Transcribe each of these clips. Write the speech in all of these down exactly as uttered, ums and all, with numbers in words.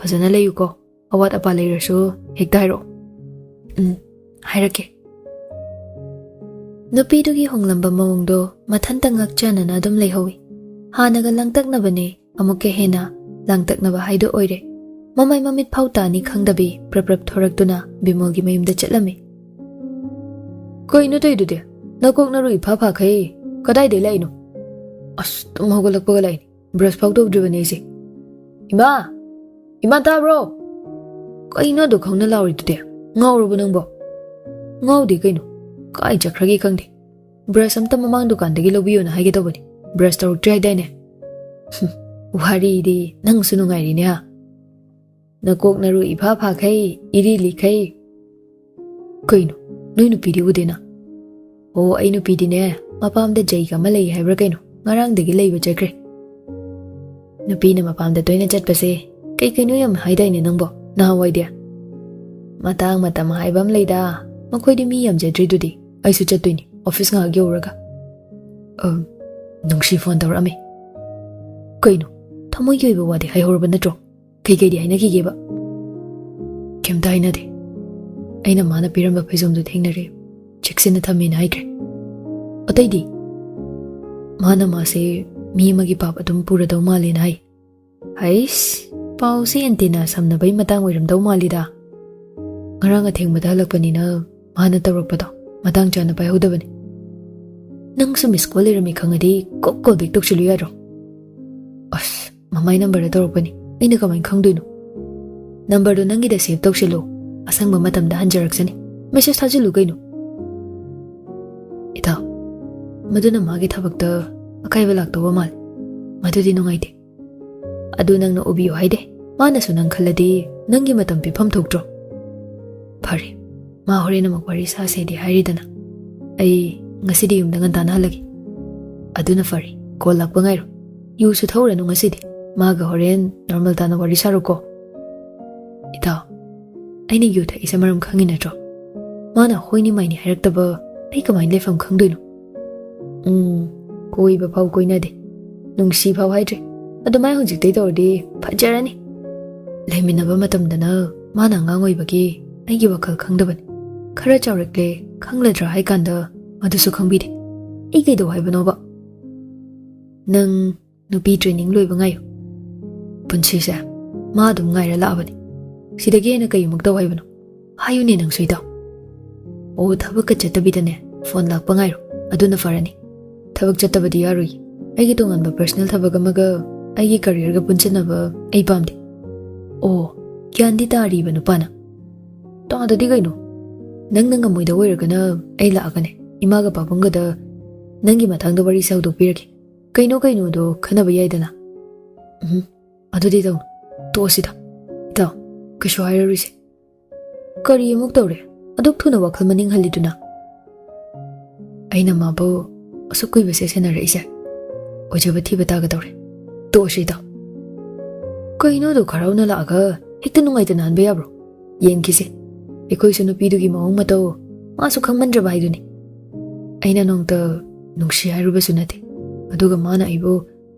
ꯐꯖꯅ ꯂꯩꯌꯨꯀꯣ꯫ ꯑꯋꯥꯠ ꯑꯄꯥ ꯂꯩꯔꯁꯨ ꯍꯦꯛꯇ ꯍꯥꯏꯔꯛꯑꯣ꯫ ꯎꯝ, ꯍꯥꯏꯔꯛꯀꯦ꯫ ꯅꯨꯄꯤꯗꯨꯒꯤ ꯍꯣꯡꯂꯝꯕ ꯃꯑꯣꯡꯗꯣ ꯃꯊꯟꯇ ꯉꯛꯆꯅꯅ ꯑꯗꯨꯝ ꯂꯩꯍꯧꯏ꯫ ꯍꯥꯟꯅꯒ ꯂꯥꯡꯇꯛꯅꯕꯅꯦ, ꯑꯃꯨꯛꯀ ꯍꯦꯟꯅ ꯂꯥꯡꯇꯛꯅꯕ ꯍꯥꯏꯗꯣ ꯑꯣꯏꯔꯦ꯫ ꯃꯃꯥꯏ ꯃꯃꯤꯠ ꯐꯥꯎ ꯇꯥꯅꯤ ꯈꯪꯗꯕꯤ ꯄ꯭ꯔꯞ ꯄ꯭ꯔꯞ ꯊꯣꯔꯛꯇꯨꯅ ꯕꯤꯃꯣꯜꯒꯤ ꯃꯌꯨꯝꯗ ꯆꯠꯂꯝꯃꯤ꯫ "ꯀꯩꯅꯣ ꯇꯧꯏꯗꯨꯗꯤ? ꯅꯀꯣꯛ ꯅꯔꯨ ꯏꯐꯥ ꯐꯥꯈꯩ ꯀꯗꯥꯏꯗꯩ ꯂꯥꯛꯏꯅꯣ?" "ꯑꯁ, ꯇꯨꯝ ꯍꯧꯒꯠꯂꯛꯄꯒ ꯂꯥꯛꯏꯅꯤ꯫ ꯕ꯭ꯔꯁ ꯐꯥꯎ ꯇꯧꯗ꯭ꯔꯤꯕꯅꯦ ꯑꯩꯁꯦ꯫ ꯏꯃꯥ! ꯏꯃꯥ ꯇꯥꯕ꯭ꯔꯣ? ꯀꯩꯅꯣ ꯑꯗꯨ ꯈꯪꯅ ꯂꯥꯎꯔꯤꯗꯨꯗꯤ? ꯉꯥꯎꯔꯕꯣ ꯅꯪꯕꯣ?" "ꯉꯥꯎꯗꯦ ꯀꯩꯅꯣ꯫ ꯀꯥꯏ ꯆꯠꯈ꯭ꯔꯒꯦ ꯈꯪꯗꯦ꯫ ꯕ꯭ꯔꯁ ꯑꯝꯇ ꯃꯃꯥꯡ ꯗꯨꯀꯥꯟꯗꯒꯤ ꯂꯧꯕꯤꯌꯣꯅ ꯍꯥꯏꯒꯦ ꯇꯧꯕꯅꯤ꯫ ꯕ꯭ꯔꯁ ꯇꯧꯔꯛꯇ꯭ꯔꯦ ꯍꯥꯏꯗꯥꯏꯅꯦ?" "ꯍꯨꯝ, ꯋꯥꯔꯤꯗꯤ ꯅꯪꯁꯨ ꯅꯨꯡꯉꯥꯏꯔꯤꯅꯦ ꯍꯥ? ꯅꯀꯣꯛ ꯅꯔꯨ ꯏꯐꯥ ꯐꯥꯈꯩ, ꯏꯔꯤ ꯂꯤꯈꯩ꯫ ꯀꯩꯅꯣ, ꯅꯣꯏ ꯅꯨꯄꯤꯗꯤ ꯎꯗꯦꯅ?" "ꯑꯣ, ꯑꯩ ꯅꯨꯄꯤꯗꯤꯅꯦ, ꯃꯄꯥꯝꯗ ꯖꯩꯒ ꯑꯃ ꯂꯩ ꯍꯥꯏꯕ꯭ꯔꯥ ꯀꯩꯅꯣ, ꯉꯔꯥꯡꯗꯒꯤ ꯂꯩꯕ ꯆꯠꯈ꯭ꯔꯦ꯫" ꯅꯨꯄꯤꯅ ꯃꯄꯥꯝꯗ ꯇꯣꯏꯅ ꯆꯠꯄꯁꯦ ꯀꯩ ꯀꯩꯅꯣ ꯌꯥꯝ ꯍꯥꯏꯗꯥꯏꯅꯦ ꯅꯪꯕꯣ, ꯅꯍꯥꯟꯋꯥꯏꯗꯤ? ꯃꯇꯥꯡ ꯃꯇꯝ ꯍꯥꯏꯕ ꯑꯃ ꯂꯩꯗ, ꯃꯈꯣꯏꯗꯤ ꯃꯤ ꯌꯥꯝꯖꯗ꯭ꯔꯤꯗꯨꯗꯤ꯫ ꯑꯩꯁꯨ ꯆꯠꯇꯣꯏꯅꯤ, ꯑꯣꯐꯤꯁ ꯉꯥꯏꯍꯥꯛ ꯌꯧꯔꯨꯔꯒ꯫ ꯑ, ꯅꯨꯡꯁꯤ ꯐꯣꯟ ꯇꯧꯔꯛꯑꯝꯃꯦ꯫ ꯀꯩꯅꯣ, ꯊꯃꯣꯏꯒꯤ ꯑꯣꯏꯕ ꯋꯥꯗꯤ ꯍꯥꯏꯍꯧꯔꯕ ꯅꯠꯇ꯭ꯔꯣ? ꯀꯩꯀꯩꯗꯤ ꯍꯥꯏꯅꯈꯤꯒꯦꯕ? ꯀꯩꯝꯇ ꯍꯥꯏꯅꯗꯦ꯫ ꯑꯩꯅ ꯃꯥꯅ ꯄꯤꯔꯝꯕ ꯐꯩꯖꯣꯝꯗꯨ ꯊꯦꯡꯅꯔꯦ, ꯆꯦꯛꯁꯤꯟꯅ ꯊꯝꯃꯦꯅ ꯍꯥꯏꯈ꯭ꯔꯦ꯫ ꯑꯇꯩꯗꯤ? ꯃꯥꯅ ꯃꯥꯁꯦ ꯃꯤ ꯑꯃꯒꯤ ꯄꯥꯞ ꯑꯗꯨꯝ ꯄꯨꯔꯗꯧ ꯃꯥꯜꯂꯦꯅ ꯍꯥꯏ꯫ ꯍꯩꯁ, ꯄꯥꯎꯁꯤ ꯑꯦꯟꯇꯦꯅꯥ ꯁꯝꯅꯕꯩ ꯃꯇꯥꯡ ꯑꯣꯏꯔꯝꯗꯧ ꯃꯥꯜꯂꯤꯗ꯫ ꯉꯔꯥꯡ ꯑꯊꯦꯡꯕꯗ ꯍꯜꯂꯛꯄꯅꯤꯅ ꯃꯥꯅ ꯇꯧꯔꯛꯄꯗꯣ ꯃꯇꯥꯡ ꯆꯥꯅ ꯄꯥꯏꯍꯧꯗꯕꯅꯤ꯫ ꯅꯪꯁꯨ ꯃꯤꯁ ꯀꯣꯜ ꯂꯩꯔꯝꯃꯤ ꯈꯪꯉꯗꯤ ꯀꯣꯛ ꯀꯣꯜ ꯕꯦꯛ ꯇꯧꯁꯤꯜꯂꯨ ꯌꯥꯗ꯭ꯔꯣ? ꯑꯁ, ꯃꯃꯥꯏ ꯅꯝꯕꯔꯗ ꯇꯧꯔꯛꯄꯅꯤ, ꯑꯩꯅ ꯀꯃꯥꯏꯅ ꯈꯪꯗꯣꯏꯅꯣ? ꯅꯝꯕꯔꯗꯣ ꯅꯪꯒꯤꯗ ꯁꯦꯚ ꯇꯧꯁꯤꯜꯂꯣ, ꯑꯁꯪꯕ ꯃꯇꯝꯗ ꯍꯟꯖꯔꯛꯆꯅꯤ꯫ ꯃꯦꯁꯦꯖ ꯊꯥꯖꯤꯜꯂꯨ ꯀꯩꯅꯣ꯫ ꯏꯇꯥꯎ, ꯃꯗꯨꯅ ꯃꯥꯒꯤ ꯊꯕꯛꯇ ꯑꯀꯥꯏꯕ ꯂꯥꯛꯇꯧꯕ ꯃꯥꯜꯂꯤ꯫ ꯃꯗꯨꯗꯤ ꯅꯨꯡꯉꯥꯏꯇꯦ꯫ ꯑꯗꯨ ꯅꯪꯅ ꯎꯕꯤꯌꯨ ꯍꯥꯏꯗꯦ, ꯃꯥꯅꯁꯨ ꯅꯪ ꯈꯜꯂꯗꯤ ꯅꯪꯒꯤ ꯃꯇꯝ ꯄꯤꯐꯝ ꯊꯣꯛꯇ꯭ꯔꯣ? ꯐꯔꯦ, ꯃꯥ ꯍꯣꯔꯦꯟ ꯑꯃꯨꯛ ꯋꯥꯔꯤ ꯁꯥꯁꯦꯗꯤ ꯍꯥꯏꯔꯤꯗꯅ꯫ ꯑꯩ ꯉꯁꯤꯗꯤ ꯌꯨꯝꯗ ꯉꯟꯇꯥꯅ ꯍꯜꯂꯒꯦ꯫ ꯑꯗꯨꯅ ꯐꯔꯦ, ꯀꯣꯜ ꯂꯥꯛꯄ ꯉꯥꯏꯔꯣ꯫ ꯌꯨꯁꯨ ꯊꯧꯔꯅꯨ ꯉꯁꯤꯗꯤ, ꯃꯥꯒ ꯍꯣꯔꯦꯟ ꯅꯣꯔꯃꯦꯜ ꯇꯥꯅ ꯋꯥꯔꯤ ꯁꯥꯔꯣꯀꯣ꯫ ꯏꯇꯥꯎ, ꯑꯩꯅ ꯌꯨ ꯊꯛꯏꯁꯦ ꯃꯔꯝ ꯈꯪꯉꯤ ꯅꯠꯇ꯭ꯔꯣ? ꯃꯥꯅ ꯍꯣꯏꯅꯤ ꯃꯥꯏꯅꯤ ꯍꯥꯏꯔꯛꯇꯕ ꯑꯩ ꯀꯃꯥꯏꯅ ꯂꯩꯐꯝ ꯈꯪꯗꯣꯏꯅꯣ? ꯎꯝ, ꯀꯣꯏꯕ ꯐꯥꯎ ꯀꯣꯏꯅꯗꯦ, ꯅꯨꯡꯁꯤ ꯐꯥꯎ ꯍꯥꯏꯗ꯭ꯔꯤ꯫ ꯑꯗꯨꯃꯥꯏꯅ ꯍꯧꯖꯤꯛꯇꯩ ꯇꯧꯔꯗꯤ ꯐꯖꯔꯅꯤ꯫ ꯂꯩꯃꯤꯟꯅꯕ ꯃꯇꯝꯗꯅ ꯃꯥꯅ ꯑꯉꯥꯡ ꯑꯣꯏꯕꯒꯤ ꯑꯩꯒꯤ ꯋꯥꯈꯜ ꯈꯪꯗꯕꯅꯤ꯫ ꯈꯔ ꯆꯥꯎꯔꯛꯂꯦ, ꯈꯪꯂꯗ꯭ꯔꯥ ꯍꯥꯏ ꯀꯥꯟꯗ ꯃꯗꯨꯁꯨ ꯈꯪꯕꯤꯗꯦ꯫ ꯑꯩ ꯀꯩꯗꯧ ꯍꯥꯏꯕꯅꯣꯕ? ꯅꯪ ꯅꯨꯄꯤ training ꯂꯣꯏꯕ ꯉꯥꯏꯌꯨ꯫ ꯄꯨꯟꯁꯤꯁꯦ ꯃꯥ ꯑꯗꯨꯝ ꯉꯥꯏꯔ ꯂꯥꯛꯑꯕꯅꯤ꯫ ꯁꯤꯗꯒꯤ ꯍꯦꯟꯅ ꯀꯩꯃꯨꯛ ꯇꯧ ꯍꯥꯏꯕꯅꯣ? ꯍꯥꯏꯌꯨꯅꯦ ꯅꯪꯁꯨ, ꯏꯇꯥꯎ꯫ ꯑꯣ, ꯊꯕꯛꯀ ꯆꯠꯇꯕꯤꯗꯅꯦ, phone ꯂꯥꯛꯄ ꯉꯥꯏꯔꯣ, ꯑꯗꯨꯅ ꯐꯔꯅꯤ꯫ ꯊꯕꯛ ꯆꯠꯇꯕꯗꯤ ꯌꯥꯔꯣꯏ꯫ ꯑꯩꯒꯤ ꯇꯣꯉꯥꯟꯕ personal ꯊꯕꯛ ꯑꯃꯒ ꯑꯩꯒꯤ careerꯒ ꯄꯨꯟꯁꯤꯟꯅꯕ ꯑꯩ ꯄꯥꯝꯗꯦ꯫ ꯑꯣ, ꯒ꯭ꯌꯥꯟꯗꯤ ꯇꯥꯔꯤꯕ ꯅꯨꯄꯥꯅ꯫ ꯇꯥꯗꯗꯤ ꯀꯩꯅꯣ? ꯅꯪꯅ ꯉꯝꯃꯣꯏꯗꯧ ꯑꯣꯏꯔꯒꯅ ꯑꯩ ꯂꯥꯛꯑꯒꯅꯦ, ꯏꯃꯥꯒ ꯄꯥꯕꯨꯡꯒꯗ ꯅꯪꯒꯤ ꯃꯇꯥꯡꯗ ꯋꯥꯔꯤꯁꯦ ꯍꯧꯗꯣꯛꯄꯤꯔꯒꯦ꯫ ꯀꯩꯅꯣ ꯀꯩꯅꯣꯗꯣ ꯈꯟꯅꯕ ꯌꯥꯏꯗꯅ꯫ ꯎꯝ, ꯑꯗꯨꯗꯤ ꯇꯧꯅꯨ꯫ ꯇꯣꯛꯑꯁꯤꯗ꯫ ꯏꯇꯥꯎ, ꯀꯩꯁꯨ ꯍꯥꯏꯔꯔꯣꯏꯁꯦ꯫ ꯀꯔꯤ ꯑꯃꯨꯛ ꯇꯧꯔꯦ? ꯑꯗꯨꯛ ꯊꯨꯅ ꯋꯥꯈꯜ ꯃꯅꯤꯡ ꯍꯜꯂꯤꯗꯨꯅ? ꯑꯩꯅ ꯃꯥꯕꯨ ꯑꯁꯨꯛ ꯀꯨꯏꯕꯁꯦ ꯁꯦꯟꯅꯔꯛꯏꯁꯦ ꯑꯣꯏꯖꯕ ꯊꯤꯕ ꯇꯥꯒꯗꯧꯔꯦ꯫ ꯇꯣꯛꯑꯁꯤ ꯏꯇꯥꯎ꯫ ꯀꯩꯅꯣꯗꯣ, ꯈꯔꯥꯎꯅ ꯂꯥꯛꯑꯒ ꯍꯦꯛꯇ ꯅꯨꯡꯉꯥꯏꯇꯅ ꯍꯟꯕ ꯌꯥꯕ꯭ꯔꯣ? ꯌꯦꯡꯈꯤꯁꯦ, ꯑꯩꯈꯣꯏꯁꯨ ꯅꯨꯄꯤꯗꯨꯒꯤ ꯃꯑꯣꯡ ꯃꯇꯧ ꯃꯥꯁꯨ ꯈꯪꯃꯟꯗ꯭ꯔꯕ ꯍꯥꯏꯗꯨꯅꯤ꯫ ꯑꯩꯅ ꯅꯣꯡꯇ ꯅꯨꯡꯁꯤ ꯍꯥꯏꯔꯨꯕꯁꯨ ꯅꯠꯇꯦ, ꯑꯗꯨꯒ ꯃꯥꯅ ꯑꯩꯕꯨ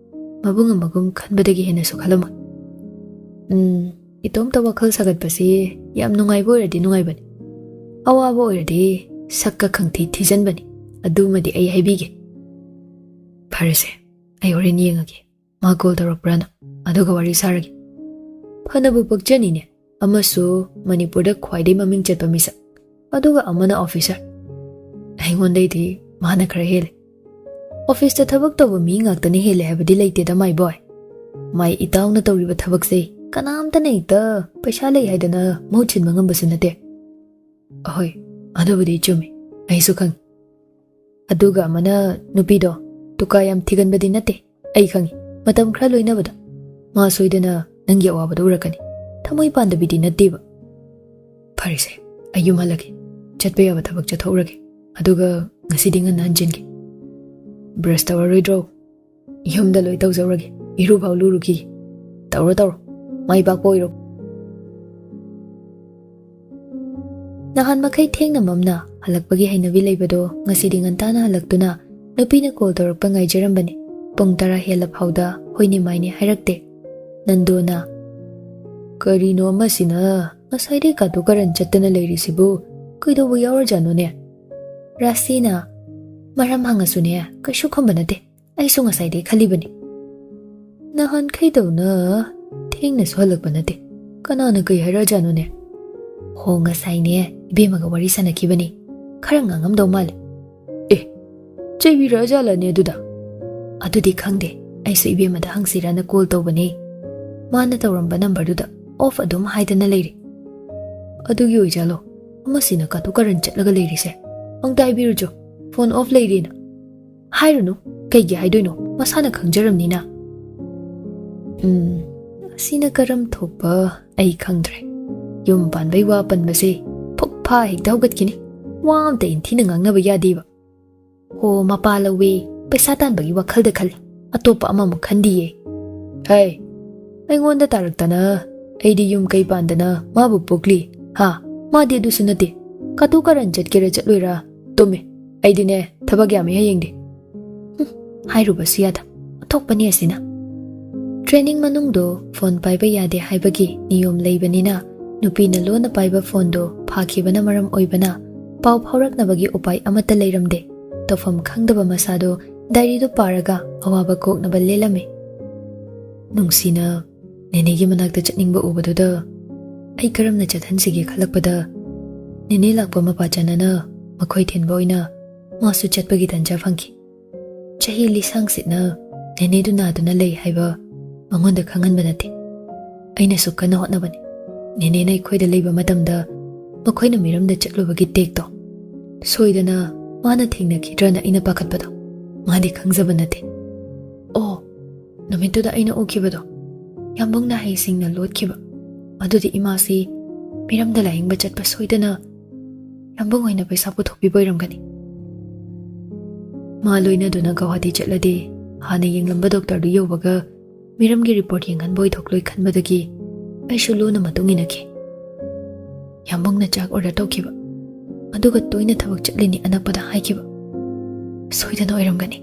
ꯃꯕꯨꯡ ꯑꯃꯒꯨꯝ ꯈꯟꯕꯗꯒꯤ ꯍꯦꯟꯅꯁꯨ ꯈꯜꯂꯝꯃꯣꯏ꯫ ꯎꯝ, ꯏꯇꯣꯝꯇ ꯋꯥꯈꯜ ꯁꯥꯒꯠꯄꯁꯤ ꯌꯥꯝ ꯅꯨꯡꯉꯥꯏꯕ ꯑꯣꯏꯔꯗꯤ ꯅꯨꯡꯉꯥꯏꯕꯅꯤ, ꯑꯋꯥꯕ ꯑꯣꯏꯔꯗꯤ ꯁꯛꯀ ꯈꯪꯊꯤ ꯊꯤꯖꯟꯕꯅꯤ꯫ ꯑꯗꯨꯃꯗꯤ ꯑꯩ ꯍꯥꯏꯕꯤꯒꯦ꯫ ꯐꯔꯦꯁꯦ, ꯑꯩ ꯍꯣꯔꯦꯟ ꯌꯦꯡꯉꯒꯦ ꯃꯥ call ꯇꯧꯔꯛꯄ꯭ꯔꯥꯅ, ꯑꯗꯨꯒ ꯋꯥꯔꯤ ꯁꯥꯔꯒꯦ꯫ ꯐꯅꯕꯨ ꯄꯛꯆꯅꯤꯅꯦ, ꯑꯃꯁꯨ ꯃꯅꯤꯄꯨꯔꯗ ꯈ꯭ꯋꯥꯏꯗꯒꯤ ꯃꯃꯤꯡ ꯆꯠꯄ ꯃꯤꯁꯛ, ꯑꯗꯨꯒ ꯑꯃꯅ officer꯫ ꯑꯩꯉꯣꯟꯗꯩꯗꯤ ꯃꯥꯅ ꯈꯔ ꯍꯦꯜꯂꯦ꯫ Officeꯇ ꯊꯕꯛ ꯇꯧꯕ ꯃꯤ ꯉꯥꯛꯇꯅ ꯍꯦꯜꯂꯦ ꯍꯥꯏꯕꯗꯤ ꯂꯩꯇꯦꯗ, my boy꯫ My ꯏꯇꯥꯎꯅ ꯇꯧꯔꯤꯕ ꯊꯕꯛꯁꯦ ꯀꯅꯥꯝꯇꯅ ꯍꯦꯛꯇ ꯄꯩꯁꯥ ꯂꯩ ꯍꯥꯏꯗꯅ ꯃꯍꯨꯠ ꯁꯤꯟꯕ ꯉꯝꯕꯁꯨ ꯅꯠꯇꯦ꯫ ꯑꯍꯣꯏ, ꯑꯗꯨꯕꯨꯗꯤ ꯆꯨꯝꯃꯤ, ꯑꯩꯁꯨ ꯈꯪꯉꯤ꯫ ꯑꯗꯨꯒ ꯑꯃꯅ ꯅꯨꯄꯤꯗꯣ ꯇꯨꯀꯥ ꯌꯥꯝ ꯊꯤꯒꯟꯕꯗꯤ ꯅꯠꯇꯦ, ꯑꯩ ꯈꯪꯉꯤ꯫ ꯃꯇꯝ ꯈꯔ ꯂꯣꯏꯅꯕꯗ ꯃꯥ ꯁꯣꯏꯗꯅ ꯅꯪꯒꯤ ꯑꯋꯥꯕꯗꯣ ꯎꯔꯛꯀꯅꯤ꯫ ꯊꯃꯣꯏ ꯄꯥꯟꯗꯕꯤꯗꯤ ꯅꯠꯇꯦꯕ꯫ ꯐꯔꯦꯁꯦ, ꯑꯩ ꯌꯨꯝ ꯍꯜꯂꯒꯦ, ꯆꯠꯄ ꯌꯥꯕ ꯊꯕꯛ ꯆꯠꯊꯣꯛꯎꯔꯒꯦ, ꯑꯗꯨꯒ ꯉꯁꯤꯗꯤ ꯉꯟꯅ ꯍꯟꯖꯤꯟꯒꯦ꯫ Brush ꯇꯧꯔꯔꯣꯏꯗ꯭ꯔꯣ? ꯌꯨꯝꯗ ꯂꯣꯏ ꯇꯧꯖꯧꯔꯒꯦ, ꯏꯔꯨꯐꯥꯎ ꯂꯨꯔꯨꯈꯤꯒꯦ꯫ ꯇꯧꯔꯣ ꯇꯧꯔꯣ, ꯃꯥꯏ ꯄꯥꯛꯄ ꯑꯣꯏꯔꯣ꯫ ꯅꯍꯥꯟ ꯃꯈꯩ ꯊꯦꯡꯅ ꯃꯝꯅ ꯍꯜꯂꯛꯄꯒꯤ ꯍꯩꯅꯕꯤ ꯂꯩꯕꯗꯣ ꯉꯁꯤꯗꯤ ꯉꯟꯇꯥꯅ ꯍꯜꯂꯛꯇꯨꯅ ꯅꯨꯄꯤꯅ call ꯇꯧꯔꯛꯄ ꯉꯥꯏꯖꯔꯝꯕꯅꯤ꯫ ꯄꯨꯡ ꯇꯔꯥ ꯍꯦꯜꯂ ꯐꯥꯎꯗ ꯍꯣꯏꯅꯦ ꯃꯥꯏꯅꯦ ꯍꯥꯏꯔꯛꯇꯦ꯫ ꯅꯟꯗꯣꯅ ꯀꯔꯤꯅꯣ ꯑꯃꯁꯤꯅ ꯉꯁꯥꯏꯗꯩ ꯀꯥꯇꯨ ꯀꯥꯔꯟ ꯆꯠꯇꯅ ꯂꯩꯔꯤꯁꯤꯕꯨ? ꯀꯩꯗꯧꯕ ꯌꯥꯎꯔꯖꯥꯠꯅꯣꯅꯦ? ꯔꯥꯁꯤꯅ ꯃꯔꯝ ꯍꯪꯉꯁꯨꯅꯦ, ꯀꯩꯁꯨ ꯈꯨꯝꯕ ꯅꯠꯇꯦ꯫ ꯑꯩꯁꯨ ꯉꯁꯥꯏꯗꯩ ꯈꯜꯂꯤꯕꯅꯤ꯫ ꯅꯍꯥꯟꯈꯩꯗꯧꯅ ꯊꯦꯡꯅꯁꯨ ꯍꯜꯂꯛꯄ ꯅꯠꯇꯦ꯫ ꯀꯅꯥꯅ ꯀꯩ ꯍꯥꯏꯔꯛꯑꯖꯥꯠꯅꯣꯅꯦ? ꯍꯣ, ꯉꯁꯥꯏꯅꯦ, ꯏꯕꯦꯝꯃꯒ ꯋꯥꯔꯤ ꯁꯥꯟꯅꯈꯤꯕꯅꯤ꯫ ꯈꯔ ꯉꯥꯡꯉꯝꯗꯧ ꯃꯥꯜꯂꯦ꯫ ꯑꯦ, ꯆꯩꯕꯤꯔꯛꯑꯖꯥꯠꯂꯅꯦ ꯑꯗꯨꯗ? ꯑꯗꯨꯗꯤ ꯈꯪꯗꯦ꯫ ꯑꯩꯁꯨ ꯏꯕꯦꯝꯃꯗ ꯍꯪꯁꯤꯔꯅ ꯀꯣꯜ ꯇꯧꯕꯅꯦ꯫ ꯃꯥꯅ ꯇꯧꯔꯝꯕ ꯅꯝꯕꯔꯗꯨꯗ ꯑꯣꯐ ꯑꯗꯨꯝ ꯍꯥꯏꯗꯅ ꯂꯩꯔꯦ꯫ ꯑꯗꯨꯒꯤ ꯑꯣꯏꯖꯥꯠꯂꯣ ꯑꯃꯁꯤꯅ ꯀꯥꯇꯨ ꯀꯥꯔꯟ ꯆꯠꯂꯒ ꯂꯩꯔꯤꯁꯦ? ꯑꯝꯇ ꯍꯥꯏꯕꯤꯔꯨꯆꯣ, ꯐꯣꯟ ꯑꯣꯐ ꯂꯩꯔꯦꯅ꯫ ꯍꯥꯏꯔꯨꯅꯨ꯫ ꯀꯩꯒꯤ ꯍꯥꯏꯗꯣꯏꯅꯣ? ꯃꯁꯥꯅ ꯈꯪꯖꯔꯝꯅꯤꯅ꯫ ꯎꯝ, ꯑꯁꯤꯅ ꯀꯔꯝ ꯊꯣꯛꯄ ꯑꯩ ꯈꯪꯗ꯭ꯔꯦ꯫ ꯌꯨꯝ ꯄꯥꯟꯕꯩ ꯋꯥ ꯄꯟꯕꯁꯦ ꯐꯨꯛ ꯐꯥ ꯍꯦꯛꯇ ꯍꯧꯒꯠꯈꯤꯅꯤ꯫ ꯋꯥ ꯑꯝꯇ ꯏꯟꯊꯤꯅ ꯉꯥꯡꯅꯕ ꯌꯥꯗꯦꯕ꯫ ꯍꯣ, ꯃꯄꯥ ꯂꯧꯋꯦ, ꯄꯩꯁꯥ ꯇꯥꯟꯕꯒꯤ ꯋꯥꯈꯜꯗ ꯈꯜꯂꯤ, ꯑꯇꯣꯞꯄ ꯑꯃꯃꯨꯛ ꯈꯟꯗꯤꯌꯦ꯫ ꯍꯩ, ꯑꯩꯉꯣꯟꯗ ꯇꯥꯔꯛꯇꯅ, ꯑꯩꯗꯤ ꯌꯨꯝ ꯀꯩ ꯄꯥꯟꯗꯅ ꯃꯥꯕꯨ ꯄꯣꯛꯂꯤ꯫ ꯍꯥ? ꯃꯥꯗꯤ ꯑꯗꯨꯁꯨ ꯅꯠꯇꯦ꯫ ꯀꯥꯇꯨ ꯀꯥꯔꯟ ꯆꯠꯀꯦꯔꯥ ꯆꯠꯂꯣꯏꯔꯥ? ꯇꯨꯝꯃꯦ꯫ ꯑꯩꯗꯤꯅꯦ, ꯊꯕꯛ ꯌꯥꯝꯃꯤ ꯍꯌꯦꯡꯗꯤ꯫ ꯍꯨꯝ, ꯍꯥꯏꯔꯨꯕꯁꯨ ꯌꯥꯗ꯫ ꯑꯣꯟꯊꯣꯛꯄꯅꯤ ꯑꯁꯤꯅ꯫ ꯇ꯭ꯔꯦꯅꯤꯡ ꯃꯅꯨꯡꯗꯣ ꯐꯣꯟ ꯄꯥꯏꯕ ꯌꯥꯗꯦ ꯍꯥꯏꯕꯒꯤ ꯅꯤꯌꯣꯝ ꯂꯩꯕꯅꯤꯅ, ꯅꯨꯄꯤꯅ ꯂꯣꯟꯅ ꯄꯥꯏꯕ ꯐꯣꯟꯗꯣ ꯐꯥꯈꯤꯕꯅ ꯃꯔꯝ ꯑꯣꯏꯕꯅ, ꯄꯥꯎ ꯐꯥꯎꯔꯛꯅꯕꯒꯤ ꯎꯄꯥꯏ ꯑꯃꯠꯇ ꯂꯩꯔꯝꯗꯦ꯫ ꯇꯧꯐꯝ ꯈꯪꯗꯕ ꯃꯁꯥꯗꯣ ꯗꯥꯏꯔꯤꯗꯨ ꯄꯥꯔꯒ ꯑꯋꯥꯕ ꯀꯣꯛꯅꯕ ꯂꯦꯜꯂꯝꯃꯤ꯫ ꯅꯨꯡꯁꯤꯅ ꯅꯦꯅꯦꯒꯤ ꯃꯅꯥꯛꯇ ꯆꯠꯅꯤꯡꯕ ꯎꯕꯗꯨꯗ, ꯑꯩ ꯀꯔꯝꯅ ꯆꯠꯍꯟꯁꯤꯒꯦ ꯈꯜꯂꯛꯄꯗ, ꯅꯦꯅꯦ ꯂꯥꯛꯄ ꯃꯄꯥ ꯆꯥꯅꯅ ꯃꯈꯣꯏ ꯊꯤꯟꯕ ꯑꯣꯏꯅ ꯃꯥꯁꯨ ꯆꯠꯄꯒꯤ ꯇꯟꯖꯥ ꯐꯪꯈꯤ꯫ ꯆꯍꯤ ꯂꯤꯁꯥꯡꯁꯤꯠꯅ ꯅꯦꯅꯦꯗꯨ ꯅꯥꯗꯨꯅ ꯂꯩ ꯍꯥꯏꯕ ꯃꯉꯣꯟꯗ ꯈꯪꯍꯟꯕ ꯅꯠꯇꯦ꯫ ꯑꯩꯅꯁꯨ ꯀꯟꯅ ꯍꯣꯠꯅꯕꯅꯤ꯫ ꯅꯦꯅꯦꯅ ꯑꯩꯈꯣꯏꯗ ꯂꯩꯕ ꯃꯇꯝꯗ ꯃꯈꯣꯏꯅ ꯃꯤꯔꯝꯗ ꯆꯠꯂꯨꯕꯒꯤ ꯇꯦꯛꯇꯣ ꯁꯣꯏꯗꯅ ꯃꯥꯅ ꯊꯦꯡꯅꯈꯤꯗ꯭ꯔꯅ ꯑꯩꯅ ꯄꯥꯈꯠꯄꯗꯣ ꯃꯥꯗꯤ ꯈꯪꯖꯕ ꯅꯠꯇꯦ꯫ ꯑꯣ, ꯅꯨꯃꯤꯠꯇꯨꯗ ꯑꯩꯅ ꯎꯈꯤꯕꯗꯣ, ꯌꯥꯝꯕꯨꯡ ꯅꯥꯍꯩꯁꯤꯡꯅ ꯂꯣꯠꯈꯤꯕ, ꯑꯗꯨꯗꯤ ꯏꯃꯥꯁꯤ ꯃꯤꯔꯝꯗ ꯂꯥꯌꯦꯡꯕ ꯆꯠꯄ ꯁꯣꯏꯗꯅ ꯌꯥꯝꯕꯨꯡ ꯑꯣꯏꯅ ꯄꯩꯁꯥ ꯄꯨꯊꯣꯛꯄꯤꯕ ꯑꯣꯏꯔꯝꯒꯅꯤ꯫ ꯃꯥ ꯂꯣꯏꯅꯗꯨꯅ ꯒꯧꯍꯥꯇꯤ ꯆꯠꯂꯗꯤ ꯍꯥꯟꯅ ꯌꯦꯡꯂꯝꯕ ꯗꯣꯛꯇꯔꯗꯨ ꯌꯧꯕꯒ ꯃꯤꯔꯝꯒꯤ ꯔꯤꯄꯣꯔꯠ ꯌꯦꯡꯍꯟꯕ ꯑꯣꯏꯊꯣꯛꯂꯣꯏ ꯈꯟꯕꯗꯒꯤ ꯑꯩꯁꯨ ꯂꯣꯟꯅ ꯃꯇꯨꯡ ꯏꯟꯅꯈꯤ꯫ ꯌꯥꯝꯕꯨꯡꯅ ꯆꯥꯛ ꯑꯣꯔꯗꯔ ꯇꯧꯈꯤꯕ, ꯑꯗꯨꯒ ꯇꯣꯏꯅ ꯊꯕꯛ ꯆꯠꯂꯤꯅꯤ ꯑꯅꯛꯄꯗ ꯍꯥꯏꯈꯤꯕ ꯁꯣꯏꯗꯅ ꯑꯣꯏꯔꯝꯒꯅꯤ꯫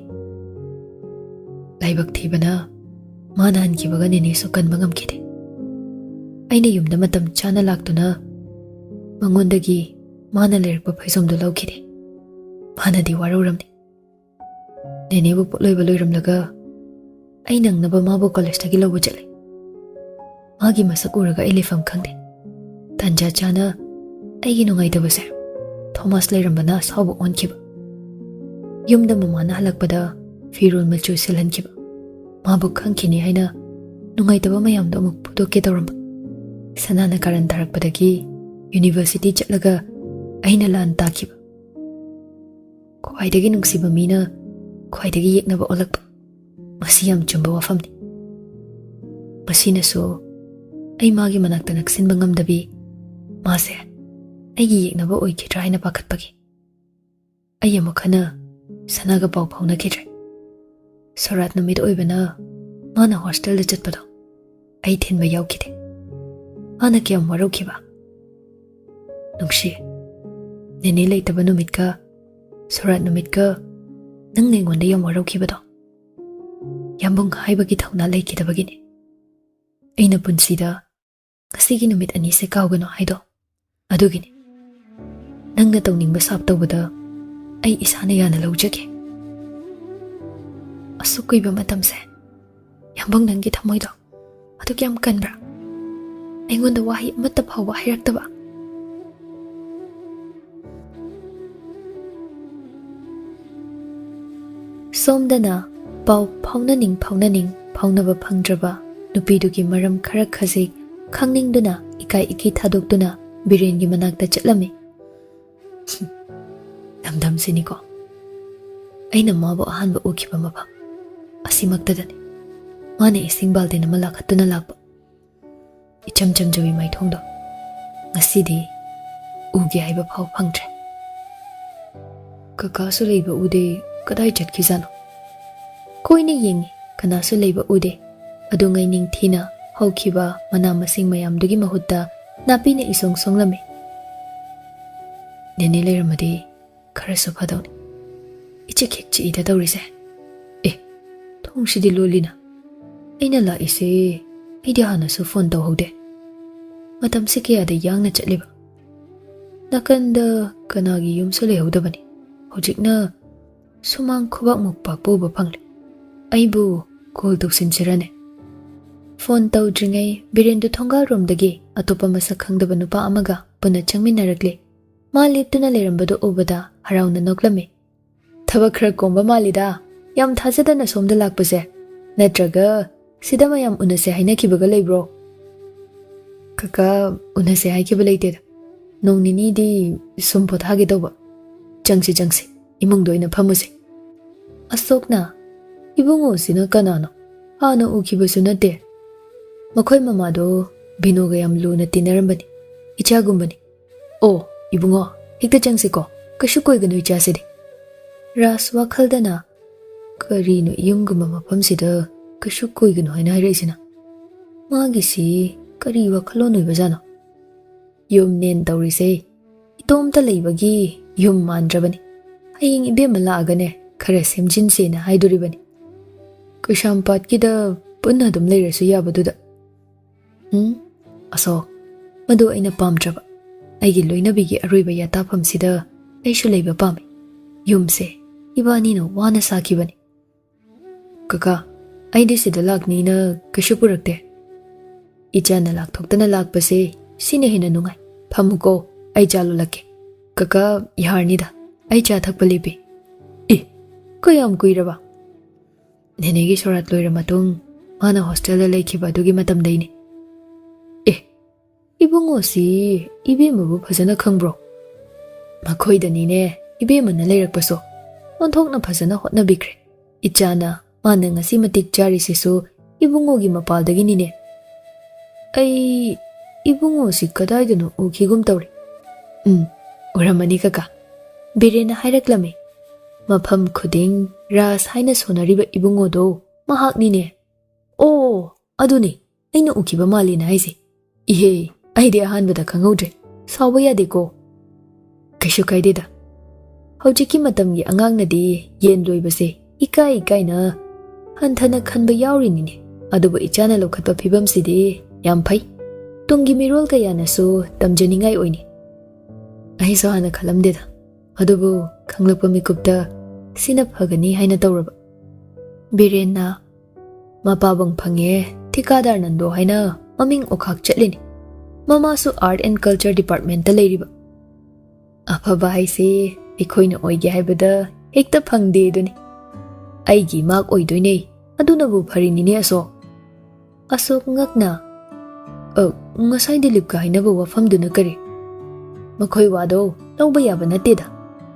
ꯂꯥꯏꯕꯛ ꯊꯤꯕꯅ ꯃꯥꯅ ꯍꯟꯈꯤꯕꯒ ꯅꯦꯅꯦꯁꯨ ꯀꯟꯕ ꯉꯝꯈꯤꯗꯦ꯫ ꯑꯩꯅ ꯌꯨꯝꯗ ꯃꯇꯝ ꯆꯥꯅ ꯂꯥꯛꯇꯨꯅ ꯃꯉꯣꯟꯗꯒꯤ ꯃꯥꯅ ꯂꯩꯔꯛꯄ ꯐꯩꯖꯣꯝꯗꯨ ꯂꯧꯈꯤꯗꯦ꯫ ꯃꯥꯅꯗꯤ ꯋꯥꯔꯧꯔꯝꯅꯤ꯫ ꯅꯦꯅꯦꯕꯨ ꯄꯣꯠꯂꯣꯏꯕ ꯂꯣꯏꯔꯝꯂꯒ ꯑꯩ ꯅꯪꯅꯕ ꯃꯥꯕꯨ ꯀꯣꯂꯦꯖꯇꯒꯤ ꯂꯧꯕ ꯆꯠꯂꯦ꯫ ꯃꯥꯒꯤ ꯃꯁꯛ ꯎꯔꯒ ꯑꯩ ꯂꯩꯐꯝ ꯈꯪꯗꯦ꯫ ꯇꯥꯟꯖꯥ ꯆꯥꯅ ꯑꯩꯒꯤ ꯅꯨꯡꯉꯥꯏꯇꯕꯁꯦ ꯊꯣꯃꯥꯁ ꯂꯩꯔꯝꯕꯅ ꯑꯁꯥꯎꯕ ꯑꯣꯟꯈꯤꯕ꯫ ꯌꯨꯝꯗ ꯃꯃꯥꯅ ꯍꯜꯂꯛꯄꯗ ꯐꯤꯔꯣꯜ ꯃꯆꯨ ꯁꯤꯜꯍꯟꯈꯤꯕ꯫ ꯃꯥꯕꯨ ꯈꯪꯈꯤꯅꯤ ꯍꯥꯏꯅ ꯅꯨꯡꯉꯥꯏꯇꯕ ꯃꯌꯥꯝꯗꯣ ꯑꯃꯨꯛ ꯐꯨꯗꯣꯛꯀꯦ ꯇꯧꯔꯝꯕ꯫ ꯁꯅꯥꯅ ꯀꯥꯔꯟ ꯇꯥꯔꯛꯄꯗꯒꯤ ꯌꯨꯅꯤꯚꯔꯁꯤꯇꯤ ꯆꯠꯂꯒ ꯑꯩꯅ ꯂꯥꯟ ꯇꯥꯈꯤꯕ꯫ ꯈ꯭ꯋꯥꯏꯗꯒꯤ ꯅꯨꯡꯁꯤꯕ ꯃꯤꯅ ꯈ꯭ꯋꯥꯏꯗꯒꯤ ꯌꯦꯛꯅꯕ ꯑꯣꯜꯂꯛꯄ꯫ ꯃꯁꯤ ꯌꯥꯝ ꯆꯨꯝꯕ ꯋꯥꯐꯝꯅꯤ꯫ ꯃꯁꯤꯅꯁꯨ ꯑꯩ ꯃꯥꯒꯤ ꯃꯅꯥꯛꯇ ꯅꯛꯁꯤꯟꯕ ꯉꯝꯗꯕꯤ, ꯃꯥꯁꯦ ꯑꯩꯒꯤ ꯌꯦꯛꯅꯕ ꯑꯣꯏꯈꯤꯗ꯭ꯔꯥ ꯍꯥꯏꯅ ꯄꯥꯈꯠꯄꯒꯤ꯫ ꯑꯩ ꯑꯃꯨꯛ ꯍꯟꯅ ꯁꯅꯥꯒ ꯄꯥꯎ ꯐꯥꯎꯅꯈꯤꯗ꯭ꯔꯦ꯫ ꯁꯣꯔꯥꯠ ꯅꯨꯃꯤꯠ ꯑꯣꯏꯕꯅ ꯃꯥꯅ ꯍꯣꯁꯇꯦꯜꯗ ꯆꯠꯄꯗꯣ ꯑꯩ ꯊꯤꯟꯕ ꯌꯥꯎꯈꯤꯗꯦ꯫ ꯃꯥꯅ ꯀꯌꯥꯝ ꯋꯥꯔꯧꯈꯤꯕ꯫ ꯅꯨꯡꯁꯤ, ꯅꯦꯅꯦ ꯂꯩꯇꯕ ꯅꯨꯃꯤꯠꯀ ꯁꯣꯔꯥꯠ ꯅꯨꯃꯤꯠꯀ ꯅꯪꯅ ꯑꯩꯉꯣꯟꯗ ꯌꯥꯝ ꯋꯥꯔꯧꯈꯤꯕꯗꯣ꯫ ꯌꯥꯝꯕꯨꯡ ꯍꯥꯏꯕꯒꯤ ꯊꯧꯅꯥ ꯂꯩꯈꯤꯗꯕꯒꯤꯅꯤ꯫ ꯑꯩꯅ ꯄꯨꯟꯁꯤꯗ ꯉꯁꯤꯒꯤ ꯅꯨꯃꯤꯠ ꯑꯅꯤꯁꯦ ꯀꯥꯎꯒꯅꯨ ꯍꯥꯏꯗꯣ ꯑꯗꯨꯒꯤꯅꯤ꯫ ꯅꯪꯅ ꯇꯧꯅꯤꯡꯕ ꯁꯥꯞ ꯇꯧꯕꯗ ꯑꯩ ꯏꯁꯥꯅ ꯌꯥꯅ ꯂꯧꯖꯒꯦ꯫ ꯑꯁꯨꯛ ꯀꯨꯏꯕ ꯃꯇꯝꯁꯦ ꯌꯥꯝꯕꯨꯡ ꯅꯪꯒꯤ ꯊꯃꯣꯏꯗꯣ ꯑꯗꯨꯛ ꯌꯥꯝ ꯀꯟꯕ꯭ꯔꯥ? ꯑꯩꯉꯣꯟꯗ ꯋꯥꯍꯩ ꯑꯃꯠꯇ ꯐꯥꯎꯕ ꯍꯥꯏꯔꯛꯇꯕ? ꯁꯣꯝꯗꯅ ꯄꯥꯎ ꯐꯥꯎꯅꯅꯤꯡ ꯐꯥꯎꯅꯅꯤꯡ ꯐꯥꯎꯅꯕ ꯐꯪꯗ꯭ꯔꯕ ꯅꯨꯄꯤꯗꯨꯒꯤ ꯃꯔꯝ ꯈꯔ ꯈꯖꯤꯛ ꯈꯪꯅꯤꯡꯗꯨꯅ ꯏꯀꯥꯏ ꯏꯀꯤ ꯊꯥꯗꯣꯛꯇꯨꯅ ꯕꯤꯔꯦꯟꯒꯤ ꯃꯅꯥꯛꯇ ꯆꯠꯂꯝꯃꯤ꯫ ꯂꯝꯗꯝꯁꯤꯅꯤꯀꯣ꯫ ꯑꯩꯅ ꯃꯥꯕꯨ ꯑꯍꯥꯟꯕ ꯎꯈꯤꯕ ꯃꯐꯝ ꯑꯁꯤꯃꯛꯇꯗꯅꯤ꯫ ꯃꯥꯅ ꯏꯁꯤꯡ ꯕꯥꯜꯇꯤꯟ ꯑꯃ ꯂꯥꯈꯠꯇꯨꯅ ꯂꯥꯛꯄ꯫ ꯏꯆꯝ ꯆꯝꯖꯕꯤ ꯃꯥꯏꯊꯣꯡꯗꯣ ꯉꯁꯤꯗꯤ ꯎꯒꯦ ꯍꯥꯏꯕ ꯐꯥꯎ ꯐꯪꯗ꯭ꯔꯦ꯫ ꯀꯀꯥꯁꯨ ꯂꯩꯕ ꯎꯗꯦ, ꯀꯗꯥꯏ ꯆꯠꯈꯤꯖꯥꯠꯅꯣ? ꯀꯣꯏꯅ ꯌꯦꯡꯉꯤ, ꯀꯅꯥꯁꯨ ꯂꯩꯕ ꯎꯗꯦ꯫ ꯑꯗꯨꯉꯩ ꯅꯤꯡꯊꯤꯅ ꯍꯧꯈꯤꯕ ꯃꯅꯥ ꯃꯁꯤꯡ ꯃꯌꯥꯝꯗꯨꯒꯤ ꯃꯍꯨꯠꯇ ꯅꯥꯄꯤꯅ ꯏꯁꯣꯡ ꯁꯣꯡꯂꯝꯃꯤ꯫ ꯅꯦꯅꯦ ꯂꯩꯔꯝꯃꯗꯤ ꯈꯔꯁꯨ ꯐꯗꯧꯅꯤ꯫ ꯏꯆꯤꯛ ꯍꯦꯛ ꯆꯤꯛꯏꯗ ꯇꯧꯔꯤꯁꯦ꯫ ꯑꯦ, ꯊꯣꯡꯁꯤꯗꯤ ꯂꯣꯜꯂꯤꯅ꯫ ꯑꯩꯅ ꯂꯥꯛꯏꯁꯦ ꯑꯩꯗꯤ ꯍꯥꯟꯅꯁꯨ ꯐꯣꯟ ꯇꯧꯍꯧꯗꯦ꯫ ꯃꯇꯝꯁꯤ ꯀꯌꯥꯗ ꯌꯥꯡꯅ ꯆꯠꯂꯤꯕ꯫ ꯅꯥꯀꯟꯗ ꯀꯅꯥꯒꯤ ꯌꯨꯝꯁꯨ ꯂꯩꯍꯧꯗꯕꯅꯤ꯫ ꯍꯧꯖꯤꯛꯅ ꯁꯨꯃꯥꯡ ꯈꯨꯕꯥꯛꯃꯨꯛ ꯄꯥꯛꯄ ꯎꯕ ꯐꯪꯂꯦ꯫ ꯑꯩꯕꯨ ꯀꯣꯜ ꯇꯧꯁꯤꯟꯁꯤꯔꯅꯦ? ꯐꯣꯟ ꯇꯧꯗ꯭ꯔꯤꯉꯩ ꯕꯤꯔꯦꯟꯗꯨ ꯊꯣꯡꯒꯥꯜꯔꯣꯝꯗꯒꯤ ꯑꯇꯣꯞꯄ ꯃꯁꯛ ꯈꯪꯗꯕ ꯅꯨꯄꯥ ꯑꯃꯒ ꯄꯨꯟꯅ ꯆꯪꯃꯤꯟꯅꯔꯛꯂꯦ꯫ ꯃꯥ ꯂꯦꯞꯇꯨꯅ ꯂꯩꯔꯝꯕꯗꯨ ꯎꯕꯗ ꯍꯔꯥꯎꯅ ꯅꯣꯛꯂꯝꯃꯤ꯫ "ꯊꯕꯛ ꯈꯔ ꯀꯣꯝꯕ ꯃꯥꯜꯂꯤꯗ, ꯌꯥꯝ ꯊꯥꯖꯗꯅ ꯁꯣꯝꯗ ꯂꯥꯛꯄꯁꯦ꯫ ꯅꯠꯇ꯭ꯔꯒ ꯁꯤꯗ ꯃꯌꯥꯝ ꯎꯅꯁꯦ ꯍꯥꯏꯅꯈꯤꯕꯒ ꯂꯩꯕ꯭ꯔꯣ?" "ꯀꯀꯥ, ꯎꯅꯁꯦ ꯍꯥꯏꯈꯤꯕ ꯂꯩꯇꯦꯗ꯫ ꯅꯣꯡ ꯅꯤꯅꯤꯗꯤ ꯁꯨꯝ ꯄꯣꯊꯥꯒꯦ ꯇꯧꯕ꯫ ꯆꯪꯁꯤ, ꯆꯪꯁꯤ, ꯏꯃꯨꯡꯗ ꯑꯣꯏꯅ ꯐꯝꯃꯨꯁꯦ꯫" ꯑꯁꯣꯛꯅ, "ꯏꯕꯨꯡꯉꯣꯁꯤꯅ ꯀꯅꯥꯅꯣ? ꯍꯥꯟꯅ ꯎꯈꯤꯕꯁꯨ ꯅꯠꯇꯦ꯫" "ꯃꯈꯣꯏ ꯃꯃꯥꯗꯣ ꯕꯤꯅꯣꯒ ꯌꯥꯝ ꯂꯨꯅ ꯇꯤꯟꯅꯔꯝꯕꯅꯤ, ꯏꯆꯥꯒꯨꯝꯕꯅꯤ꯫" "ꯑꯣ, ꯏꯕꯨꯡꯉꯣ, ꯍꯦꯛꯇ ꯆꯪꯁꯤꯀꯣ, ꯀꯩꯁꯨ ꯀꯨꯏꯒꯅꯨ ꯏꯆꯥꯁꯤꯗꯤ꯫" ꯔꯥꯖ ꯋꯥꯈꯜꯗꯅ, "ꯀꯔꯤꯅꯣ ꯌꯨꯝꯒꯨꯝꯕ ꯃꯐꯝꯁꯤꯗ ꯀꯩꯁꯨ ꯀꯨꯏꯒꯅꯨ ꯍꯥꯏꯅ ꯍꯥꯏꯔꯛꯏꯁꯤꯅ? ꯃꯥꯒꯤꯁꯤ ꯀꯔꯤ ꯋꯥꯈꯜꯂꯣꯟ ꯑꯣꯏꯕꯖꯥꯠꯅꯣ?" "ꯌꯨꯝꯅꯦꯟ ꯇꯧꯔꯤꯁꯦ ꯏꯇꯣꯝꯇ ꯂꯩꯕꯒꯤ ꯌꯨꯝ ꯃꯥꯟꯗ꯭ꯔꯕꯅꯤ꯫ ꯍꯌꯦꯡ ꯏꯕꯦꯝꯃ ꯂꯥꯛꯑꯒꯅꯦ ꯈꯔ ꯁꯦꯝꯖꯤꯟꯁꯦꯅ ꯍꯥꯏꯗꯣꯔꯤꯕꯅꯤ꯫" "ꯀꯩꯁꯥꯝꯄꯥꯠꯀꯤꯗ ꯄꯨꯟꯅ ꯑꯗꯨꯝ ꯂꯩꯔꯁꯨ ꯌꯥꯕꯗꯨꯗ꯫" "ꯎꯝ, ꯑꯁꯣꯛ, ꯃꯗꯨ ꯑꯩꯅ ꯄꯥꯝꯗ꯭ꯔꯕ꯫ ꯑꯩꯒꯤ ꯂꯣꯏꯅꯕꯤꯒꯤ ꯑꯔꯣꯏꯕ ꯌꯥꯇꯥꯐꯝꯁꯤꯗ ꯑꯩꯁꯨ ꯂꯩꯕ ꯄꯥꯝꯃꯤ꯫ ꯌꯨꯝꯁꯦ ꯏꯕꯥꯅꯤꯅ ꯋꯥꯅ ꯁꯥꯈꯤꯕꯅꯤ꯫" "ꯀꯀꯥ, ꯑꯩꯗꯤ ꯁꯤꯗ ꯂꯥꯛꯅꯤꯅ ꯀꯩꯁꯨ ꯄꯨꯔꯛꯇꯦ꯫ ꯏꯆꯥꯅ ꯂꯥꯛꯊꯣꯛꯇꯅ ꯂꯥꯛꯄꯁꯦ ꯁꯤꯅ ꯍꯦꯟꯅ ꯅꯨꯡꯉꯥꯏ꯫ ꯐꯝꯃꯨꯀꯣ, ꯑꯩ ꯆꯥ ꯂꯣꯜꯂꯛꯀꯦ꯫" "ꯀꯀꯥ, ꯌꯥꯔꯅꯤꯗ, ꯑꯩ ꯆꯥ ꯊꯛꯄ ꯂꯦꯞꯄꯤ꯫" "ꯑꯦ, ꯀꯌꯥꯝ ꯀꯨꯏꯔꯕ?" "ꯅꯦꯅꯦꯒꯤ ꯁꯣꯔꯥꯠ ꯂꯣꯏꯔ ꯃꯇꯨꯡ ꯃꯥꯅ ꯍꯣꯁꯇꯦꯜꯗ ꯂꯩꯈꯤꯕ ꯑꯗꯨꯒꯤ ꯃꯇꯝꯗꯩꯅꯤ꯫" "ꯑꯦ, ꯏꯕꯨꯡꯉꯣꯁꯤ ꯏꯕꯦꯝꯃꯕꯨ ꯐꯖꯅ ꯈꯪꯕ꯭ꯔꯣ?" "ꯃꯈꯣꯏꯗꯅꯤꯅꯦ ꯏꯕꯦꯝꯃꯅ ꯂꯩꯔꯛꯄꯁꯨ꯫ ꯑꯣꯟꯊꯣꯛꯅ ꯐꯖꯅ ꯍꯣꯠꯅꯕꯤꯈ꯭ꯔꯦ꯫ ꯏꯆꯥꯅ ꯃꯥꯅ ꯉꯁꯤ ꯃꯇꯤꯛ ꯆꯥꯔꯤꯁꯤꯁꯨ ꯏꯕꯨꯡꯉꯣꯒꯤ ꯃꯄꯥꯜꯗꯒꯤꯅꯤꯅꯦ꯫" "ꯑꯩ ꯏꯕꯨꯡꯉꯣꯁꯤ ꯀꯗꯥꯏꯗꯅꯣ ꯎꯈꯤꯒꯨꯝ ꯇꯧꯔꯦ꯫" "ꯎꯝ, ꯎꯔꯝꯃꯅꯤ ꯀꯀꯥ꯫" ꯕꯤꯔꯦꯟꯅ ꯍꯥꯏꯔꯛꯂꯝꯃꯤ꯫ "ꯃꯐꯝ ꯈꯨꯗꯤꯡ ꯔꯥꯖ ꯍꯥꯏꯅ ꯁꯣꯟꯅꯔꯤꯕ ꯏꯕꯨꯡꯉꯣꯗꯣ ꯃꯍꯥꯛꯅꯤꯅꯦ꯫" "ꯑꯣ, ꯑꯗꯨꯅꯤ ꯑꯩꯅ ꯎꯈꯤꯕ ꯃꯥꯜꯂꯤꯅ ꯍꯥꯏꯁꯦ꯫ ꯏꯍꯦ, ꯑꯩꯗꯤ ꯑꯍꯥꯟꯕꯗ ꯈꯪꯍꯧꯗ꯭ꯔꯦ꯫ ꯁꯥꯎꯕ ꯌꯥꯗꯦꯀꯣ꯫" "ꯀꯩꯁꯨ ꯀꯥꯏꯗꯦꯗ꯫ ꯍꯧꯖꯤꯛꯀꯤ ꯃꯇꯝꯒꯤ ꯑꯉꯥꯡꯅꯗꯤ ꯌꯦꯟ ꯂꯣꯏꯕꯁꯦ ꯏꯀꯥꯏ ꯏꯀꯥꯏꯅ ꯍꯟꯊꯅ ꯈꯟꯕ ꯌꯥꯎꯔꯤꯅꯤꯅꯦ꯫ ꯑꯗꯨꯕꯨ ꯏꯆꯥꯅ ꯂꯧꯈꯠꯄ ꯐꯤꯕꯝꯁꯤꯗꯤ ꯌꯥꯝ ꯐꯩ꯫ ꯇꯨꯡꯒꯤ ꯃꯤꯔꯣꯜ ꯀꯌꯥꯅꯁꯨ ꯇꯝꯖꯅꯤꯡꯉꯥꯏ ꯑꯣꯏꯅꯤ꯫ ꯑꯩꯁꯨ ꯍꯥꯟꯅ ꯈꯜꯂꯝꯗꯦꯗ, ꯑꯗꯨꯕꯨ ꯈꯪꯂꯛꯄ ꯃꯤꯀꯨꯞꯇ ꯁꯤꯅ ꯐꯒꯅꯤ ꯍꯥꯏꯅ ꯇꯧꯔꯕ꯫ ꯕꯤꯔꯦꯟꯅ, "ꯃꯄꯥꯕꯨꯡ ꯐꯪꯉꯦ, ꯊꯤꯀꯥꯗꯥꯔ ꯅꯟꯗꯣ ꯍꯥꯏꯅ ꯃꯃꯤꯡ ꯑꯣꯈꯥꯛ ꯆꯠꯂꯤꯅꯤ꯫ ꯃꯃꯥꯁꯨ Art and Culture Departmentꯇ ꯂꯩꯔꯤꯕ꯫ ꯑꯐꯕ ꯍꯥꯏꯁꯦ ꯑꯩꯈꯣꯏꯅ ꯑꯣꯏꯒꯦ ꯍꯥꯏꯕꯗ ꯍꯦꯛꯇ ꯐꯪꯗꯦ ꯑꯗꯨꯅꯤ꯫ ꯑꯩꯒꯤ ꯃꯥꯛ ꯑꯣꯏꯗꯣꯏꯅꯦ, ꯑꯗꯨꯅꯕꯨ ꯐꯔꯤꯅꯤꯅꯦ ꯑꯁꯣꯛ꯫" ꯑꯁꯣꯛ ꯉꯛꯅ, "ꯑ, ꯉꯁꯥꯏ ꯗꯤꯂꯤꯞꯀ ꯍꯥꯏꯅꯕ ꯋꯥꯐꯝꯗꯨꯅ ꯀꯔꯤ?" "ꯃꯈꯣꯏ ꯋꯥꯗꯣ ꯂꯧꯕ ꯌꯥꯕ ꯅꯠꯇꯦꯗ꯫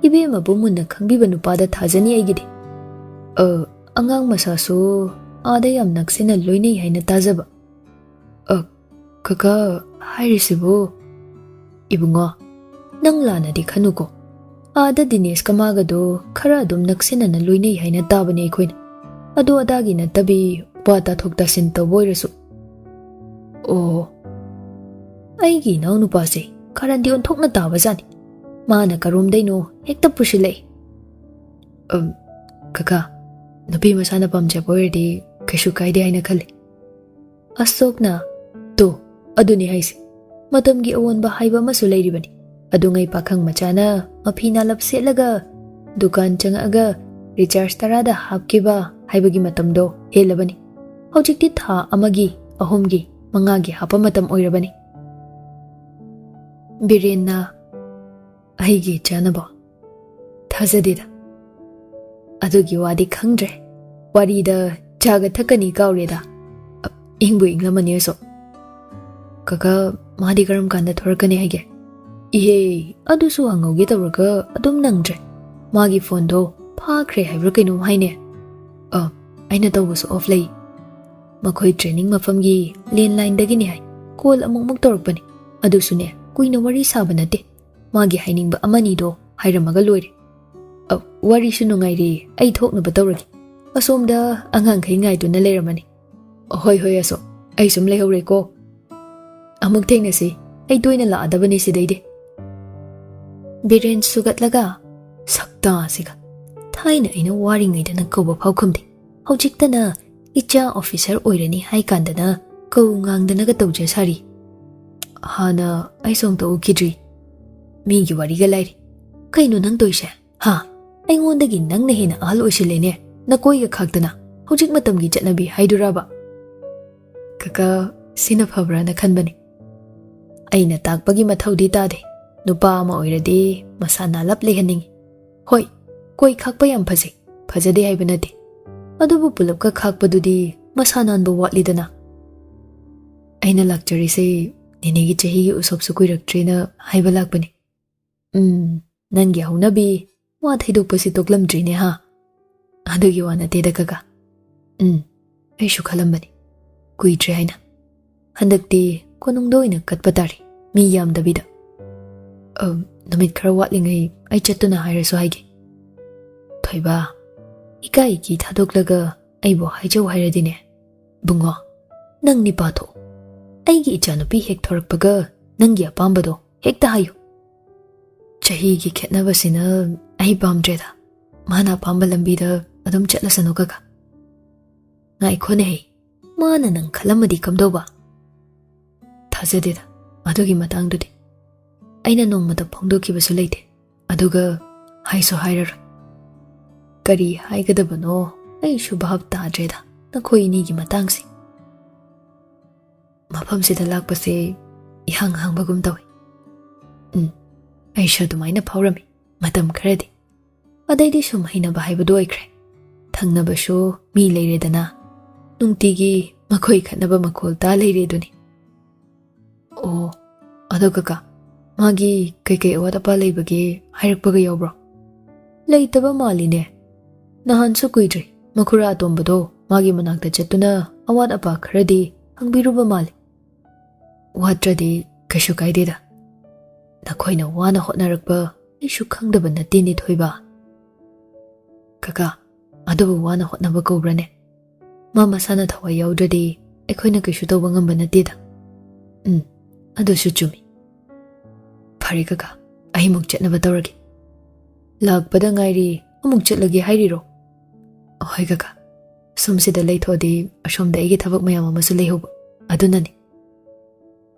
ꯏꯕꯦꯝꯃꯕꯨ ꯃꯨꯟꯅ ꯈꯪꯕꯤꯕ ꯅꯨꯄꯥꯗ ꯊꯥꯖꯅꯤ ꯑꯩꯒꯤꯗꯤ꯫ ꯑ, ꯑꯉꯥꯡ ꯃꯁꯥꯁꯨ ꯑꯥꯗ ꯌꯥꯝ ꯅꯛꯁꯤꯟꯅ ꯂꯣꯏꯅꯩ ꯍꯥꯏꯅ ꯇꯥꯖꯕ꯫" "ꯑ, ꯀꯀꯥ ꯍꯥꯏꯔꯤꯁꯤꯕꯨ?" "ꯏꯕꯨꯡꯉꯣ, ꯅꯪ ꯂꯥꯟꯅꯗꯤ ꯈꯟꯅꯨꯀꯣ꯫ ꯑꯥꯗ ꯗꯤꯅꯦꯁꯀ ꯃꯥꯒꯗꯣ ꯈꯔ ꯑꯗꯨꯝ ꯅꯛꯁꯤꯟꯅꯅ ꯂꯣꯏꯅꯩ ꯍꯥꯏꯅ ꯇꯥꯕꯅꯦ ꯑꯩꯈꯣꯏꯅ꯫ ꯑꯗꯨ ꯑꯗꯥꯒꯤ ꯅꯠꯇꯕꯤ ꯋꯥ ꯇꯥꯊꯣꯛ ꯇꯥꯁꯤꯟ ꯇꯧꯕ ꯑꯣꯏꯔꯁꯨ꯫" "ꯑꯣ, ꯑꯩꯒꯤ ꯏꯅꯥꯎꯅꯨꯄꯥꯁꯦ ꯀꯥꯔꯟꯗꯤ ꯑꯣꯟꯊꯣꯛꯅ ꯇꯥꯕꯖꯥꯠꯅꯤ꯫ ꯃꯥꯅ ꯀꯔꯣꯝꯗꯩꯅꯣ ꯍꯦꯛꯇ ꯄꯨꯁꯤꯜꯂꯛꯏ꯫" "ꯑꯝ, ꯀꯀꯥ, ꯅꯨꯄꯤ ꯃꯁꯥꯅ ꯄꯥꯝꯖꯕ ꯑꯣꯏꯔꯗꯤ ꯀꯩꯁꯨ ꯀꯥꯏꯗꯦ ꯍꯥꯏꯅ ꯈꯜꯂꯤ꯫" ꯑꯁꯣꯛꯅ, "ꯇꯣ, ꯑꯗꯨꯅꯤ ꯍꯥꯏꯁꯦ꯫ ꯃꯇꯝꯒꯤ ꯑꯑꯣꯟꯕ ꯍꯥꯏꯕ ꯑꯃꯁꯨ ꯂꯩꯔꯤꯕꯅꯤ꯫ ꯑꯗꯨꯉꯩ ꯄꯥꯈꯪ ꯃꯆꯥꯅ ꯃꯐꯤ ꯅꯥꯂꯞ ꯁꯦꯠꯂꯒ ꯗꯨꯀꯥꯟ ꯆꯪꯉꯛꯑꯒ ꯔꯤꯆꯥꯔꯖ ꯇꯔꯥꯗ ꯍꯥꯞꯈꯤꯕ ꯍꯥꯏꯕꯒꯤ ꯃꯇꯝꯗꯣ ꯍꯦꯜꯂꯕꯅꯤ꯫ ꯍꯧꯖꯤꯛꯇꯤ ꯊꯥ ꯑꯃꯒꯤ, ꯑꯍꯨꯝꯒꯤ, ꯃꯉꯥꯒꯤ ꯍꯥꯞꯄ ꯃꯇꯝ ꯑꯣꯏꯔꯕꯅꯤ꯫" ꯕꯤꯔꯦꯟꯅ, "ꯑꯩꯒꯤ ꯏꯆꯥꯅꯕꯣ? ꯊꯥꯖꯗꯦꯗ꯫ ꯑꯗꯨꯒꯤ ꯋꯥꯗꯤ ꯈꯪꯗ꯭ꯔꯦ꯫ ꯋꯥꯔꯤꯗ ꯆꯥꯒ ꯊꯛꯀꯅꯤ ꯀꯥꯎꯔꯦꯗ꯫ ꯑ, ꯏꯪꯕꯨ ꯏꯪꯂꯝꯃꯅꯤ ꯑꯁꯣꯛ꯫ ꯀꯀꯥ, ꯃꯥꯗꯤ ꯀꯔꯝ ꯀꯥꯟꯗ ꯊꯣꯔꯛꯀꯅꯤ ꯍꯥꯏꯒꯦ?" "ꯏꯍꯦ, ꯑꯗꯨꯁꯨ ꯍꯪꯍꯧꯒꯦ ꯇꯧꯔꯒ ꯑꯗꯨꯝ ꯅꯪꯗ꯭ꯔꯦ꯫ ꯃꯥꯒꯤ ꯐꯣꯟꯗꯣ ꯐꯥꯈ꯭ꯔꯦ ꯍꯥꯏꯕ꯭ꯔꯥ ꯀꯩꯅꯣꯝ ꯍꯥꯏꯅꯦ꯫ ꯑ, ꯑꯩꯅ ꯇꯧꯕꯁꯨ ꯑꯣꯐ ꯂꯩ꯫ ꯃꯈꯣꯏ ꯇ꯭ꯔꯦꯅꯤꯡ ꯃꯐꯝꯒꯤ ꯂꯦꯟꯂꯥꯏꯟꯗꯒꯤꯅꯤ ꯍꯥꯏ꯫ ꯀꯣꯜ ꯑꯃꯨꯛꯃꯨꯛ ꯇꯧꯔꯛꯄꯅꯤ꯫ ꯑꯗꯨꯁꯨꯅꯦ, ꯀꯨꯏꯅ ꯋꯥꯔꯤ ꯁꯥꯕ ꯅꯠꯇꯦ꯫ ꯃꯥꯒꯤ ꯍꯥꯏꯅꯤꯡꯕ ꯑꯃꯅꯤꯗꯣ ꯍꯥꯏꯔꯝꯃꯒ ꯂꯣꯏꯔꯦ꯫ ꯑ, ꯋꯥꯔꯤꯁꯨ ꯅꯨꯡꯉꯥꯏꯔꯤ, ꯑꯩ ꯊꯣꯛꯅꯕ ꯇꯧꯔꯒꯦ꯫ ꯑꯁꯣꯝꯗ ꯑꯉꯥꯡꯈꯩ ꯉꯥꯏꯗꯨꯅ ꯂꯩꯔꯝꯃꯅꯤ꯫" "ꯍꯣꯏ, ꯍꯣꯏ, ꯑꯁꯣꯛ, ꯑꯩ ꯁꯨꯝ ꯂꯩꯍꯧꯔꯦꯀꯣ꯫ ꯑꯃꯨꯛ ꯊꯦꯡꯅꯁꯤ, ꯑꯩ ꯇꯣꯏꯅ ꯂꯥꯛꯑꯗꯕꯅꯤ ꯁꯤꯗꯩꯗꯤ꯫" ꯕꯤꯔꯦꯟ ꯁꯨꯒꯠꯂꯒ, "ꯁꯛꯇꯥꯁꯤꯒ, ꯊꯥꯏꯅ ꯑꯩꯅ ꯋꯥꯔꯤꯉꯩꯗꯅ ꯀꯧꯕ ꯐꯥꯎ ꯈꯨꯝꯗꯦ, ꯍꯧꯖꯤꯛꯇꯅ ꯏꯆꯥ ꯑꯣꯐꯤꯁꯔ ꯑꯣꯏꯔꯅꯤ ꯍꯥꯏ ꯀꯥꯟꯗꯅ ꯀꯧ ꯉꯥꯡꯗꯅꯒ ꯇꯧꯖ ꯁꯥꯔꯤ꯫ ꯍꯥꯟꯅ ꯑꯩꯁꯨ ꯑꯝꯇ ꯎꯈꯤꯗ꯭ꯔꯤ꯫ ꯃꯤꯒꯤ ꯋꯥꯔꯤꯒ ꯂꯥꯏꯔꯤ꯫ ꯀꯩꯅꯣ ꯅꯪ ꯇꯧꯔꯤꯁꯦ? ꯍꯥ? ꯑꯩꯉꯣꯟꯗꯒꯤ ꯅꯪꯅ ꯍꯦꯟꯅ ꯑꯍꯜ ꯑꯣꯏꯁꯤꯜꯂꯦꯅꯦ, ꯅꯀꯣꯏꯒ ꯈꯥꯛꯇꯅ꯫ ꯍꯧꯖꯤꯛ ꯃꯇꯝꯒꯤ ꯆꯠꯅꯕꯤ ꯍꯥꯏꯗꯨꯔꯕ? ꯀꯀꯥ, ꯁꯤꯅ ꯐꯕ꯭ꯔꯥꯅ ꯈꯟꯕꯅꯤ꯫ ꯑꯩꯅ ꯇꯥꯛꯄꯒꯤ ꯃꯊꯧꯗꯤ ꯇꯥꯗꯦ꯫ ꯅꯨꯄꯥ ꯑꯃ ꯑꯣꯏꯔꯗꯤ ꯃꯁꯥ ꯅꯥꯜꯂꯞ ꯂꯩꯍꯟꯅꯤꯡꯉꯤ꯫ ꯍꯣꯏ, ꯀꯣꯏ ꯈꯥꯛꯄ ꯌꯥꯝ ꯐꯖꯩ, ꯐꯖꯗꯦ ꯍꯥꯏꯕ ꯅꯠꯇꯦ꯫ ꯑꯗꯨꯕꯨ ꯄꯨꯂꯞꯀ ꯈꯥꯛꯄꯗꯨꯗꯤ ꯃꯁꯥ ꯅꯥꯟꯕ ꯋꯥꯠꯂꯤꯗꯅ꯫ ꯑꯩꯅ ꯂꯥꯛꯆꯔꯤꯁꯦ ꯅꯦꯅꯦꯒꯤ ꯆꯍꯤꯒꯤ ꯎꯁꯣꯞꯁꯨ ꯀꯨꯏꯔꯛꯇ꯭ꯔꯦꯅ ꯍꯥꯏꯕ ꯂꯥꯛꯄꯅꯤ꯫ ꯎꯝ, ꯅꯪꯒꯤ ꯍꯧꯅꯕꯤ ꯋꯥ ꯊꯩꯗꯣꯛꯄꯁꯤ ꯇꯣꯛꯂꯝꯗ꯭ꯔꯤꯅꯦ ꯍꯥ? ꯑꯗꯨꯒꯤ ꯋꯥ ꯅꯠꯇꯦꯗ ꯀꯀꯥ꯫ ꯎꯝ, ꯑꯩꯁꯨ ꯈꯜꯂꯝꯕꯅꯤ꯫ ꯀꯨꯏꯗ꯭ꯔꯦ ꯍꯥꯏꯅ꯫ ꯍꯟꯗꯛꯇꯤ ꯀꯣꯅꯨꯡꯗ ꯑꯣꯏꯅ ꯀꯠꯄ ꯇꯥꯔꯦ, ꯃꯤ ꯌꯥꯝꯗꯕꯤꯗ꯫ ꯑ, ꯅꯨꯃꯤꯠ ꯈꯔ ꯋꯥꯠꯂꯤꯉꯩ ꯑꯩ ꯆꯠꯇꯨꯅ ꯍꯥꯏꯔꯁꯨ ꯍꯥꯏꯒꯦ꯫ ꯊꯣꯏꯕ, ꯏꯀꯥꯏ ꯏꯀꯤ ꯊꯥꯗꯣꯛꯂꯒ ꯑꯩꯕꯨ ꯍꯥꯏꯖꯧ ꯍꯥꯏꯔꯗꯤꯅꯦ, ꯕꯨꯡꯉꯣ, ꯅꯪ ꯅꯤꯄꯥ ꯊꯣꯛ꯫ ꯑꯩꯒꯤ ꯏꯆꯥꯅꯨꯄꯤ ꯍꯦꯛ ꯊꯣꯔꯛꯄꯒ ꯅꯪꯒꯤ ꯑꯄꯥꯝꯕꯗꯣ ꯍꯦꯛꯇ ꯍꯥꯏꯌꯨ꯫ ꯆꯍꯤꯒꯤ ꯈꯦꯠꯅꯕꯁꯤꯅ ꯑꯩ ꯄꯥꯝꯗ꯭ꯔꯦꯗ꯫ ꯃꯥꯅ ꯑꯄꯥꯝꯕ ꯂꯝꯕꯤꯗ ꯑꯗꯨꯝ ꯆꯠꯂꯁꯅꯨ ꯀꯀꯥ꯫ ꯉꯥꯏꯈꯣꯅꯦꯍꯦ, ꯃꯥꯅ ꯅꯪ ꯈꯜꯂꯝꯃꯗꯤ ꯀꯝꯗꯧꯕ? ꯊꯥꯖꯗꯦꯗ, ꯑꯗꯨꯒꯤ ꯃꯇꯥꯡꯗꯨꯗꯤ꯫ ꯑꯩꯅ ꯅꯣꯡꯃꯇ ꯐꯣꯡꯗꯣꯛꯈꯤꯕꯁꯨ ꯂꯩꯇꯦ, ꯑꯗꯨꯒ ꯍꯥꯏꯁꯨ ꯍꯥꯏꯔꯔꯣꯏ꯫ ꯀꯔꯤ ꯍꯥꯏꯒꯗꯕꯅꯣ ꯑꯩꯁꯨ ꯚꯥꯞ ꯇꯥꯗ꯭ꯔꯦꯗ ꯅꯈꯣꯏ ꯑꯅꯤꯒꯤ ꯃꯇꯥꯡꯁꯦ꯫ ꯃꯐꯝꯁꯤꯗ ꯂꯥꯛꯄꯁꯦ ꯏꯍꯥꯡ ꯍꯥꯡꯕꯒꯨꯝ ꯇꯧꯏ꯫ ꯎꯝ, ꯑꯩꯁꯨ ꯑꯗꯨꯃꯥꯏꯅ ꯐꯥꯎꯔꯝꯃꯤ ꯃꯇꯝ ꯈꯔꯗꯤ꯫ ꯑꯗꯩꯗꯤ ꯁꯨꯝ ꯍꯩꯅꯕ ꯍꯥꯏꯕꯗꯨ ꯑꯣꯏꯈ꯭ꯔꯦ꯫ ꯊꯪꯅꯕꯁꯨ ꯃꯤ ꯂꯩꯔꯦꯗꯅ, ꯅꯨꯡꯇꯤꯒꯤ ꯃꯈꯣꯏ ꯈꯠꯅꯕ ꯃꯈꯣꯜ ꯇꯥ ꯂꯩꯔꯦ ꯑꯗꯨꯅꯤ꯫ ꯑꯣ, ꯑꯗꯣ ꯀꯀꯥ, ꯃꯥꯒꯤ ꯀꯩꯀꯩ ꯑꯋꯥꯠ ꯑꯄꯥ ꯂꯩꯕꯒꯦ ꯍꯥꯏꯔꯛꯄꯒ ꯌꯥꯎꯕ꯭ꯔꯣ? ꯂꯩꯇꯕ ꯃꯥꯜꯂꯤꯅꯦ꯫ ꯅꯍꯥꯟꯁꯨ ꯀꯨꯏꯗ꯭ꯔꯤ ꯃꯈꯨꯔꯥ ꯑꯇꯣꯝꯕꯗꯣ ꯃꯥꯒꯤ ꯃꯅꯥꯛꯇ ꯆꯠꯇꯨꯅ ꯑꯋꯥꯠ ꯑꯄꯥ ꯈꯔꯗꯤ ꯍꯪꯕꯤꯔꯨꯕ ꯃꯥꯜꯂꯤ꯫ ꯋꯥꯠꯇ꯭ꯔꯗꯤ ꯀꯩꯁꯨ ꯀꯥꯏꯗꯦꯗ꯫ ꯅꯈꯣꯏꯅ ꯋꯥꯅ ꯍꯣꯠꯅꯔꯛꯄ ꯑꯩꯁꯨ ꯈꯪꯗꯕ ꯅꯠꯇꯦꯅꯦ ꯊꯣꯏꯕ꯫ ꯀꯀꯥ, ꯑꯗꯨꯕꯨ ꯋꯥꯅ ꯍꯣꯠꯅꯕ ꯀꯧꯕ꯭ꯔꯅꯦ? ꯃꯥ ꯃꯁꯥꯅ ꯊꯋꯥꯏ ꯌꯥꯎꯗ꯭ꯔꯗꯤ ꯑꯩꯈꯣꯏꯅ ꯀꯩꯁꯨ ꯇꯧꯕ ꯉꯝꯕ ꯅꯠꯇꯦꯗ꯫ ꯎꯝ, ꯑꯗꯨꯁꯨ ꯆꯨꯝꯃꯤ꯫ ꯐꯔꯦ ꯀꯀꯥ, ꯑꯩꯃꯨꯛ ꯆꯠꯅꯕ ꯇꯧꯔꯒꯦ꯫ ꯂꯥꯛꯄꯗ ꯉꯥꯏꯔꯤ, ꯑꯃꯨꯛ ꯆꯠꯂꯒꯦ ꯍꯥꯏꯔꯤꯔꯣ? ꯍꯣꯏ ꯀꯀꯥ, ꯁꯣꯝꯁꯤꯗ ꯂꯩꯊꯣꯛꯑꯗꯤ ꯑꯁꯣꯝꯗ ꯑꯩꯒꯤ ꯊꯕꯛ ꯃꯌꯥꯝ ꯑꯃꯁꯨ ꯂꯩꯍꯧꯕ, ꯑꯗꯨꯅꯅꯤ꯫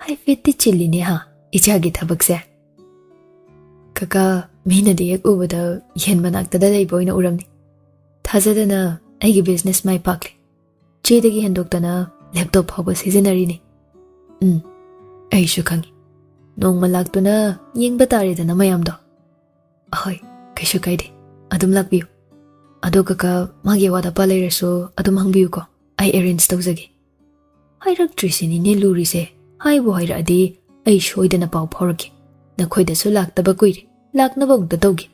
ꯍꯥꯏꯐꯦꯠꯇꯤ ꯆꯤꯜꯂꯤꯅꯦ ꯍꯥ, ꯏꯆꯥꯒꯤ ꯊꯕꯛꯁꯦ꯫ ꯀꯀꯥ, ꯃꯤꯅꯗꯤ ꯍꯦꯛ ꯎꯕꯗ ꯌꯦꯟ ꯃꯅꯥꯛꯇꯗ ꯂꯩꯕ ꯑꯣꯏꯅ ꯎꯔꯝꯅꯤ꯫ ꯊꯥꯖꯗꯅ ꯑꯩꯒꯤ business ꯃꯥꯏ ꯄꯥꯛꯂꯦ꯫ ꯆꯦꯗꯒꯤ ꯍꯦꯟꯗꯣꯛꯇꯅ laptop ꯐꯥꯎꯕ ꯁꯤꯖꯤꯟꯅꯔꯤꯅꯤ꯫ ꯎꯝ, ꯑꯩꯁꯨ ꯈꯪꯉꯤ꯫ ꯅꯣꯡꯃ ꯂꯥꯛꯇꯨꯅ ꯌꯦꯡꯕ ꯇꯥꯔꯦꯗꯅ ꯃꯌꯥꯝꯗꯣ꯫ ꯑꯍꯣꯏ, ꯀꯩꯁꯨ ꯀꯥꯏꯗꯦ꯫ ꯑꯗꯨꯝ ꯂꯥꯛꯄꯤꯌꯨ꯫ ꯑꯗꯣ ꯀꯀꯥ, ꯃꯥꯒꯤ ꯑꯋꯥꯠ ꯑꯄꯥ ꯂꯩꯔꯁꯨ ꯑꯗꯨꯝ ꯍꯪꯕꯤꯌꯨꯀꯣ꯫ ꯑꯩ arrange ꯇꯧꯖꯒꯦ꯫ ꯍꯥꯏꯔꯛꯇ꯭ꯔꯤꯁꯤꯅꯤꯅꯦ ꯂꯨꯔꯤꯁꯦ꯫ ꯍꯥꯏꯕꯨ ꯍꯥꯏꯔꯛꯑꯗꯤ ꯑꯩ ꯁꯣꯏꯗꯅ ꯄꯥꯎ ꯐꯥꯎꯔꯛꯀꯦ꯫ ꯅꯈꯣꯏꯗꯁꯨ ꯂꯥꯛꯇꯕ ꯀꯨꯏꯔꯦ꯫ ꯂꯥꯛꯅꯕ ꯑꯃꯨꯛꯇ ꯇꯧꯒꯦ꯫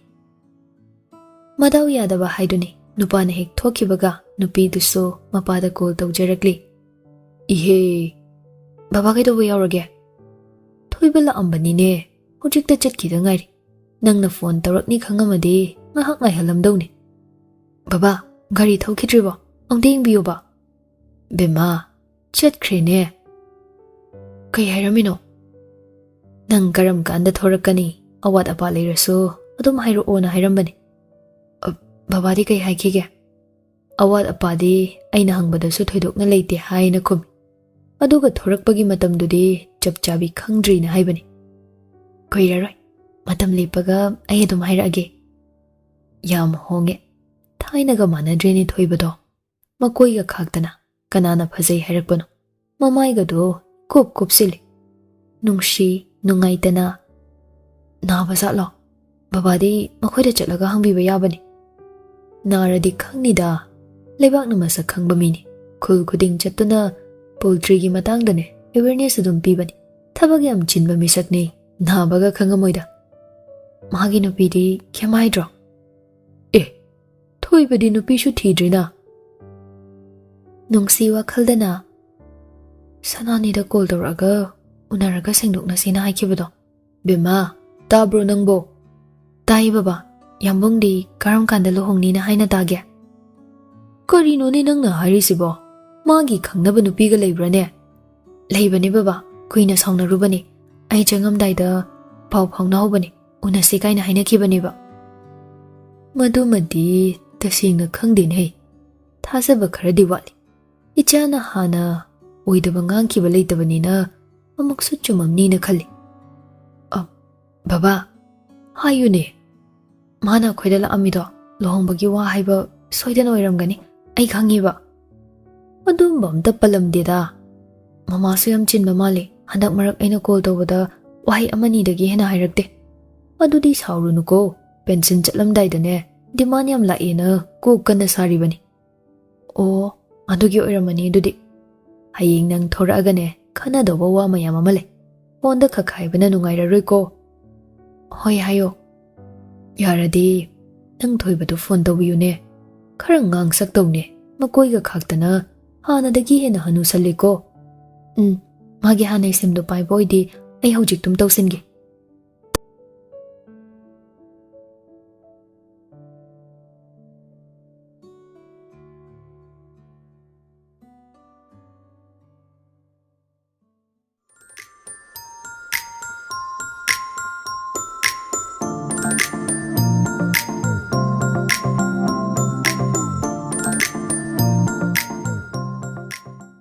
ꯃꯗꯥꯎ ꯌꯥꯗꯕ ꯍꯥꯏꯗꯨꯅꯤ꯫ ꯅꯨꯄꯥꯅ ꯍꯦꯛ ꯊꯣꯛꯈꯤꯕꯒ ꯅꯨꯄꯤꯗꯨꯁꯨ ꯃꯄꯥꯗ call ꯇꯧꯖꯔꯛꯂꯤ꯫ "ꯏꯍꯦ, ꯕꯕꯥ ꯀꯩꯗꯧꯕ ꯌꯥꯎꯔꯒꯦ?" "ꯊꯣꯏꯕ ꯂꯥꯛꯑꯝꯕꯅꯤꯅꯦ, ꯍꯧꯖꯤꯛꯇ ꯆꯠꯈꯤꯗ ꯉꯥꯏꯔꯤ꯫ ꯅꯪꯅ phone ꯇꯧꯔꯛꯅꯤ ꯈꯪꯉꯝꯃꯗꯤ ꯉꯥꯏꯍꯥꯛ ꯉꯥꯏꯍꯜꯂꯝꯗꯧꯅꯤ꯫ ꯕꯕꯥ, ꯒꯥꯔꯤ ꯊꯧꯈꯤꯗ꯭ꯔꯤꯕꯣ? ꯑꯝꯇ ꯌꯦꯡꯕꯤꯌꯨꯕ꯫" "ꯕꯦꯝꯃ, ꯆꯠꯈ꯭ꯔꯦꯅꯦ꯫" "ꯀꯩ ꯍꯥꯏꯔꯝꯃꯤꯅꯣ?" "ꯅꯪ ꯀꯔꯝ ꯀꯥꯟꯗ ꯊꯣꯔꯛꯀꯅꯤ? ꯑꯋꯥꯠ ꯑꯄꯥ ꯂꯩꯔꯁꯨ ꯑꯗꯨꯝ ꯍꯥꯏꯔꯛꯑꯣꯅ ꯍꯥꯏꯔꯝꯕꯅꯤ꯫" "ꯑ, ꯕꯕꯥꯗꯤ ꯀꯩ ꯍꯥꯏꯈꯤꯒꯦ?" "ꯑꯋꯥꯠ ꯑꯄꯥꯗꯤ ꯑꯩꯅ ꯍꯪꯕꯗꯁꯨ ꯊꯣꯏꯗꯣꯛꯅ ꯂꯩꯇꯦ" ꯍꯥꯏꯅ ꯈꯨꯝꯃꯤ꯫ "ꯑꯗꯨꯒ ꯊꯣꯔꯛꯄꯒꯤ ꯃꯇꯝꯗꯨꯗꯤ ꯆꯞ ꯆꯥꯕꯤ ꯈꯪꯗ꯭ꯔꯤꯅ ꯍꯥꯏꯕꯅꯤ꯫" "ꯀꯨꯏꯔꯔꯣꯏ, ꯃꯇꯝ ꯂꯦꯞꯄꯒ ꯑꯩ ꯑꯗꯨꯝ ꯍꯥꯏꯔꯛꯑꯒꯦ꯫" ꯌꯥꯝ ꯍꯣꯡꯉꯦ꯫ ꯊꯥꯏꯅꯒ ꯃꯥꯟꯅꯗ꯭ꯔꯦꯅꯦ ꯊꯣꯏꯕꯗꯣ꯫ ꯃꯀꯣꯏꯒ ꯈꯥꯛꯇꯅ꯫ ꯀꯅꯥꯅ ꯐꯖꯩ ꯍꯥꯏꯔꯛꯄꯅꯣ? ꯃꯃꯥꯏꯒꯗꯣ ꯀꯨꯞ ꯀꯨꯞꯁꯤꯜꯂꯤ꯫ ꯅꯨꯡꯁꯤ, ꯅꯨꯡꯉꯥꯏꯇꯅ꯫ "ꯅꯥꯕ ꯖꯥꯠꯂꯣ? ꯕꯕꯥꯗꯤ ꯃꯈꯣꯏꯗ ꯆꯠꯂꯒ ꯍꯪꯕꯤꯕ ꯌꯥꯕꯅꯤ꯫" "ꯅꯥꯔꯗꯤ ꯈꯪꯅꯤꯗ꯫ ꯂꯩꯕꯥꯛꯅ ꯃꯁꯛ ꯈꯪꯕ ꯃꯤꯅꯤ꯫ ꯈꯨꯜ ꯈꯨꯗꯤꯡ ꯆꯠꯇꯨꯅ poultryꯒꯤ ꯃꯇꯥꯡꯗꯅꯦ awareness ꯑꯗꯨꯝ ꯄꯤꯕꯅꯤ꯫ ꯊꯕꯛ ꯌꯥꯝ ꯆꯤꯟꯕ ꯃꯤꯁꯛꯅꯤ꯫ ꯅꯥꯕꯒ ꯈꯪꯉꯝꯃꯣꯏꯗ꯫" "ꯃꯥꯒꯤ ꯅꯨꯄꯤꯗꯤ ꯀꯩꯝ ꯍꯥꯏꯗ꯭ꯔꯣ?" "ꯑꯦ, ꯊꯣꯏꯕꯗꯤ ꯅꯨꯄꯤꯁꯨ ꯊꯤꯗ꯭ꯔꯤꯅ꯫" ꯅꯨꯡꯁꯤ ꯋꯥꯈꯜꯗꯅ, "ꯁꯅꯥꯅꯤꯗ call ꯇꯧꯔꯛꯑꯒ ꯎꯅꯔꯒ ꯁꯦꯡꯗꯣꯛꯅꯁꯦꯅ ꯍꯥꯏꯈꯤꯕꯗꯣ꯫" "ꯕꯦꯝꯃ, ꯇꯥꯕ꯭ꯔꯣ ꯅꯪꯕꯣ?" "ꯇꯥꯏ ꯕꯕꯥ꯫ ꯌꯥꯝꯕꯨꯡꯗꯤ ꯀꯔꯝ ꯀꯥꯟꯗ ꯂꯨꯍꯣꯡꯅꯤꯅ ꯍꯥꯏꯅ ꯇꯥꯒꯦ?" "ꯀꯔꯤꯅꯣꯅꯦ ꯅꯪꯅ ꯍꯥꯏꯔꯤꯁꯤꯕꯣ? ꯃꯥꯒꯤ ꯈꯪꯅꯕ ꯅꯨꯄꯤꯒ ꯂꯩꯕ꯭ꯔꯥꯅꯦ?" "ꯂꯩꯕꯅꯦ ꯕꯕꯥ, ꯀꯨꯏꯅ ꯁꯥꯎꯅꯔꯨꯕꯅꯦ꯫ ꯑꯩ ꯆꯪꯉꯝꯗꯥꯏꯗ ꯄꯥꯎ ꯐꯥꯎꯅꯍꯧꯕꯅꯦ, ꯎꯅꯁꯤ ꯀꯥꯏꯅ ꯍꯥꯏꯅꯈꯤꯕꯅꯦꯕ꯫" "ꯃꯗꯨꯃꯗꯤ ꯇꯁꯦꯡꯅ ꯈꯪꯗꯦꯅꯦ꯫ ꯊꯥꯖꯕ ꯈꯔꯗꯤ ꯋꯥꯠꯂꯤ꯫ ꯏꯆꯥꯅ ꯍꯥꯟꯅ ꯑꯣꯏꯗꯕ ꯉꯥꯡꯈꯤꯕ ꯂꯩꯇꯕꯅꯤꯅ ꯑꯃꯨꯛꯁꯨ ꯆꯨꯝꯃꯝꯅꯤꯅ ꯈꯜꯂꯤ꯫ "ꯑ, ꯕꯕꯥ, ꯍꯥꯏꯌꯨꯅꯦ꯫ ꯃꯥꯅ ꯑꯩꯈꯣꯏꯗ ꯂꯥꯛꯑꯝꯃꯤꯗꯣ ꯂꯨꯍꯣꯡꯕꯒꯤ ꯋꯥ ꯍꯥꯏꯕ ꯁꯣꯏꯗꯅ ꯑꯣꯏꯔꯝꯒꯅꯤ꯫ ꯑꯩ ꯈꯪꯉꯦꯕ꯫ ꯑꯗꯨꯝꯕ ꯑꯝꯇ ꯄꯜꯂꯝꯗꯦꯗ꯫ ꯃꯃꯥꯁꯨ ꯌꯥꯝ ꯆꯤꯟꯕ ꯃꯥꯜꯂꯦ꯫ ꯍꯟꯗꯛ ꯃꯔꯛ ꯑꯩꯅ ꯀꯣꯜ ꯇꯧꯕꯗ ꯋꯥꯍꯩ ꯑꯃꯅꯤꯗꯒꯤ ꯍꯦꯟꯅ ꯍꯥꯏꯔꯛꯇꯦ꯫ ꯑꯗꯨꯗꯤ ꯁꯥꯎꯔꯨꯅꯨꯀꯣ꯫ ꯄꯦꯟꯁꯟ ꯆꯠꯂꯝꯗꯥꯏꯗꯅꯦ ꯗꯤꯃꯥꯟ ꯌꯥꯝ ꯂꯥꯛꯑꯦꯅ ꯀꯣꯛ ꯀꯟꯅ ꯁꯥꯔꯤꯕꯅꯤ꯫" "ꯑꯣ, ꯑꯗꯨꯒꯤ ꯑꯣꯏꯔꯝꯃꯅꯤ ꯑꯗꯨꯗꯤ꯫ ꯍꯌꯦꯡ ꯅꯪ ꯊꯣꯔꯛꯑꯒꯅꯦ ꯈꯟꯅꯗꯧꯕ ꯋꯥ ꯃꯌꯥꯝ ꯑꯃ ꯂꯩ꯫ ꯐꯣꯟꯗ ꯈꯛ ꯍꯥꯏꯕꯅ ꯅꯨꯡꯉꯥꯏꯔꯔꯣꯏꯀꯣ꯫" "ꯍꯣꯏ, ꯍꯥꯏꯌꯣ꯫" "ꯌꯥꯔꯗꯤ ꯅꯪ ꯊꯣꯏꯕꯗꯨ ꯐꯣꯟ ꯇꯧꯕꯤꯌꯨꯅꯦ꯫ ꯈꯔ ꯉꯥꯡꯁꯛ ꯇꯧꯅꯦ꯫ ꯃꯀꯣꯏꯒ ꯈꯥꯛꯇꯅ ꯍꯥꯟꯅꯗꯒꯤ ꯍꯦꯟꯅ ꯍꯅꯨꯁꯜꯂꯦꯀꯣ꯫" "ꯎꯝ, ꯃꯥꯒꯤ ꯍꯥꯟꯅꯩ ꯁꯤꯝꯗꯣ ꯄꯥꯏꯕ ꯑꯣꯏꯗꯤ ꯑꯩ ꯍꯧꯖꯤꯛꯇꯨꯝ ꯇꯧꯁꯤꯟꯒꯦ꯫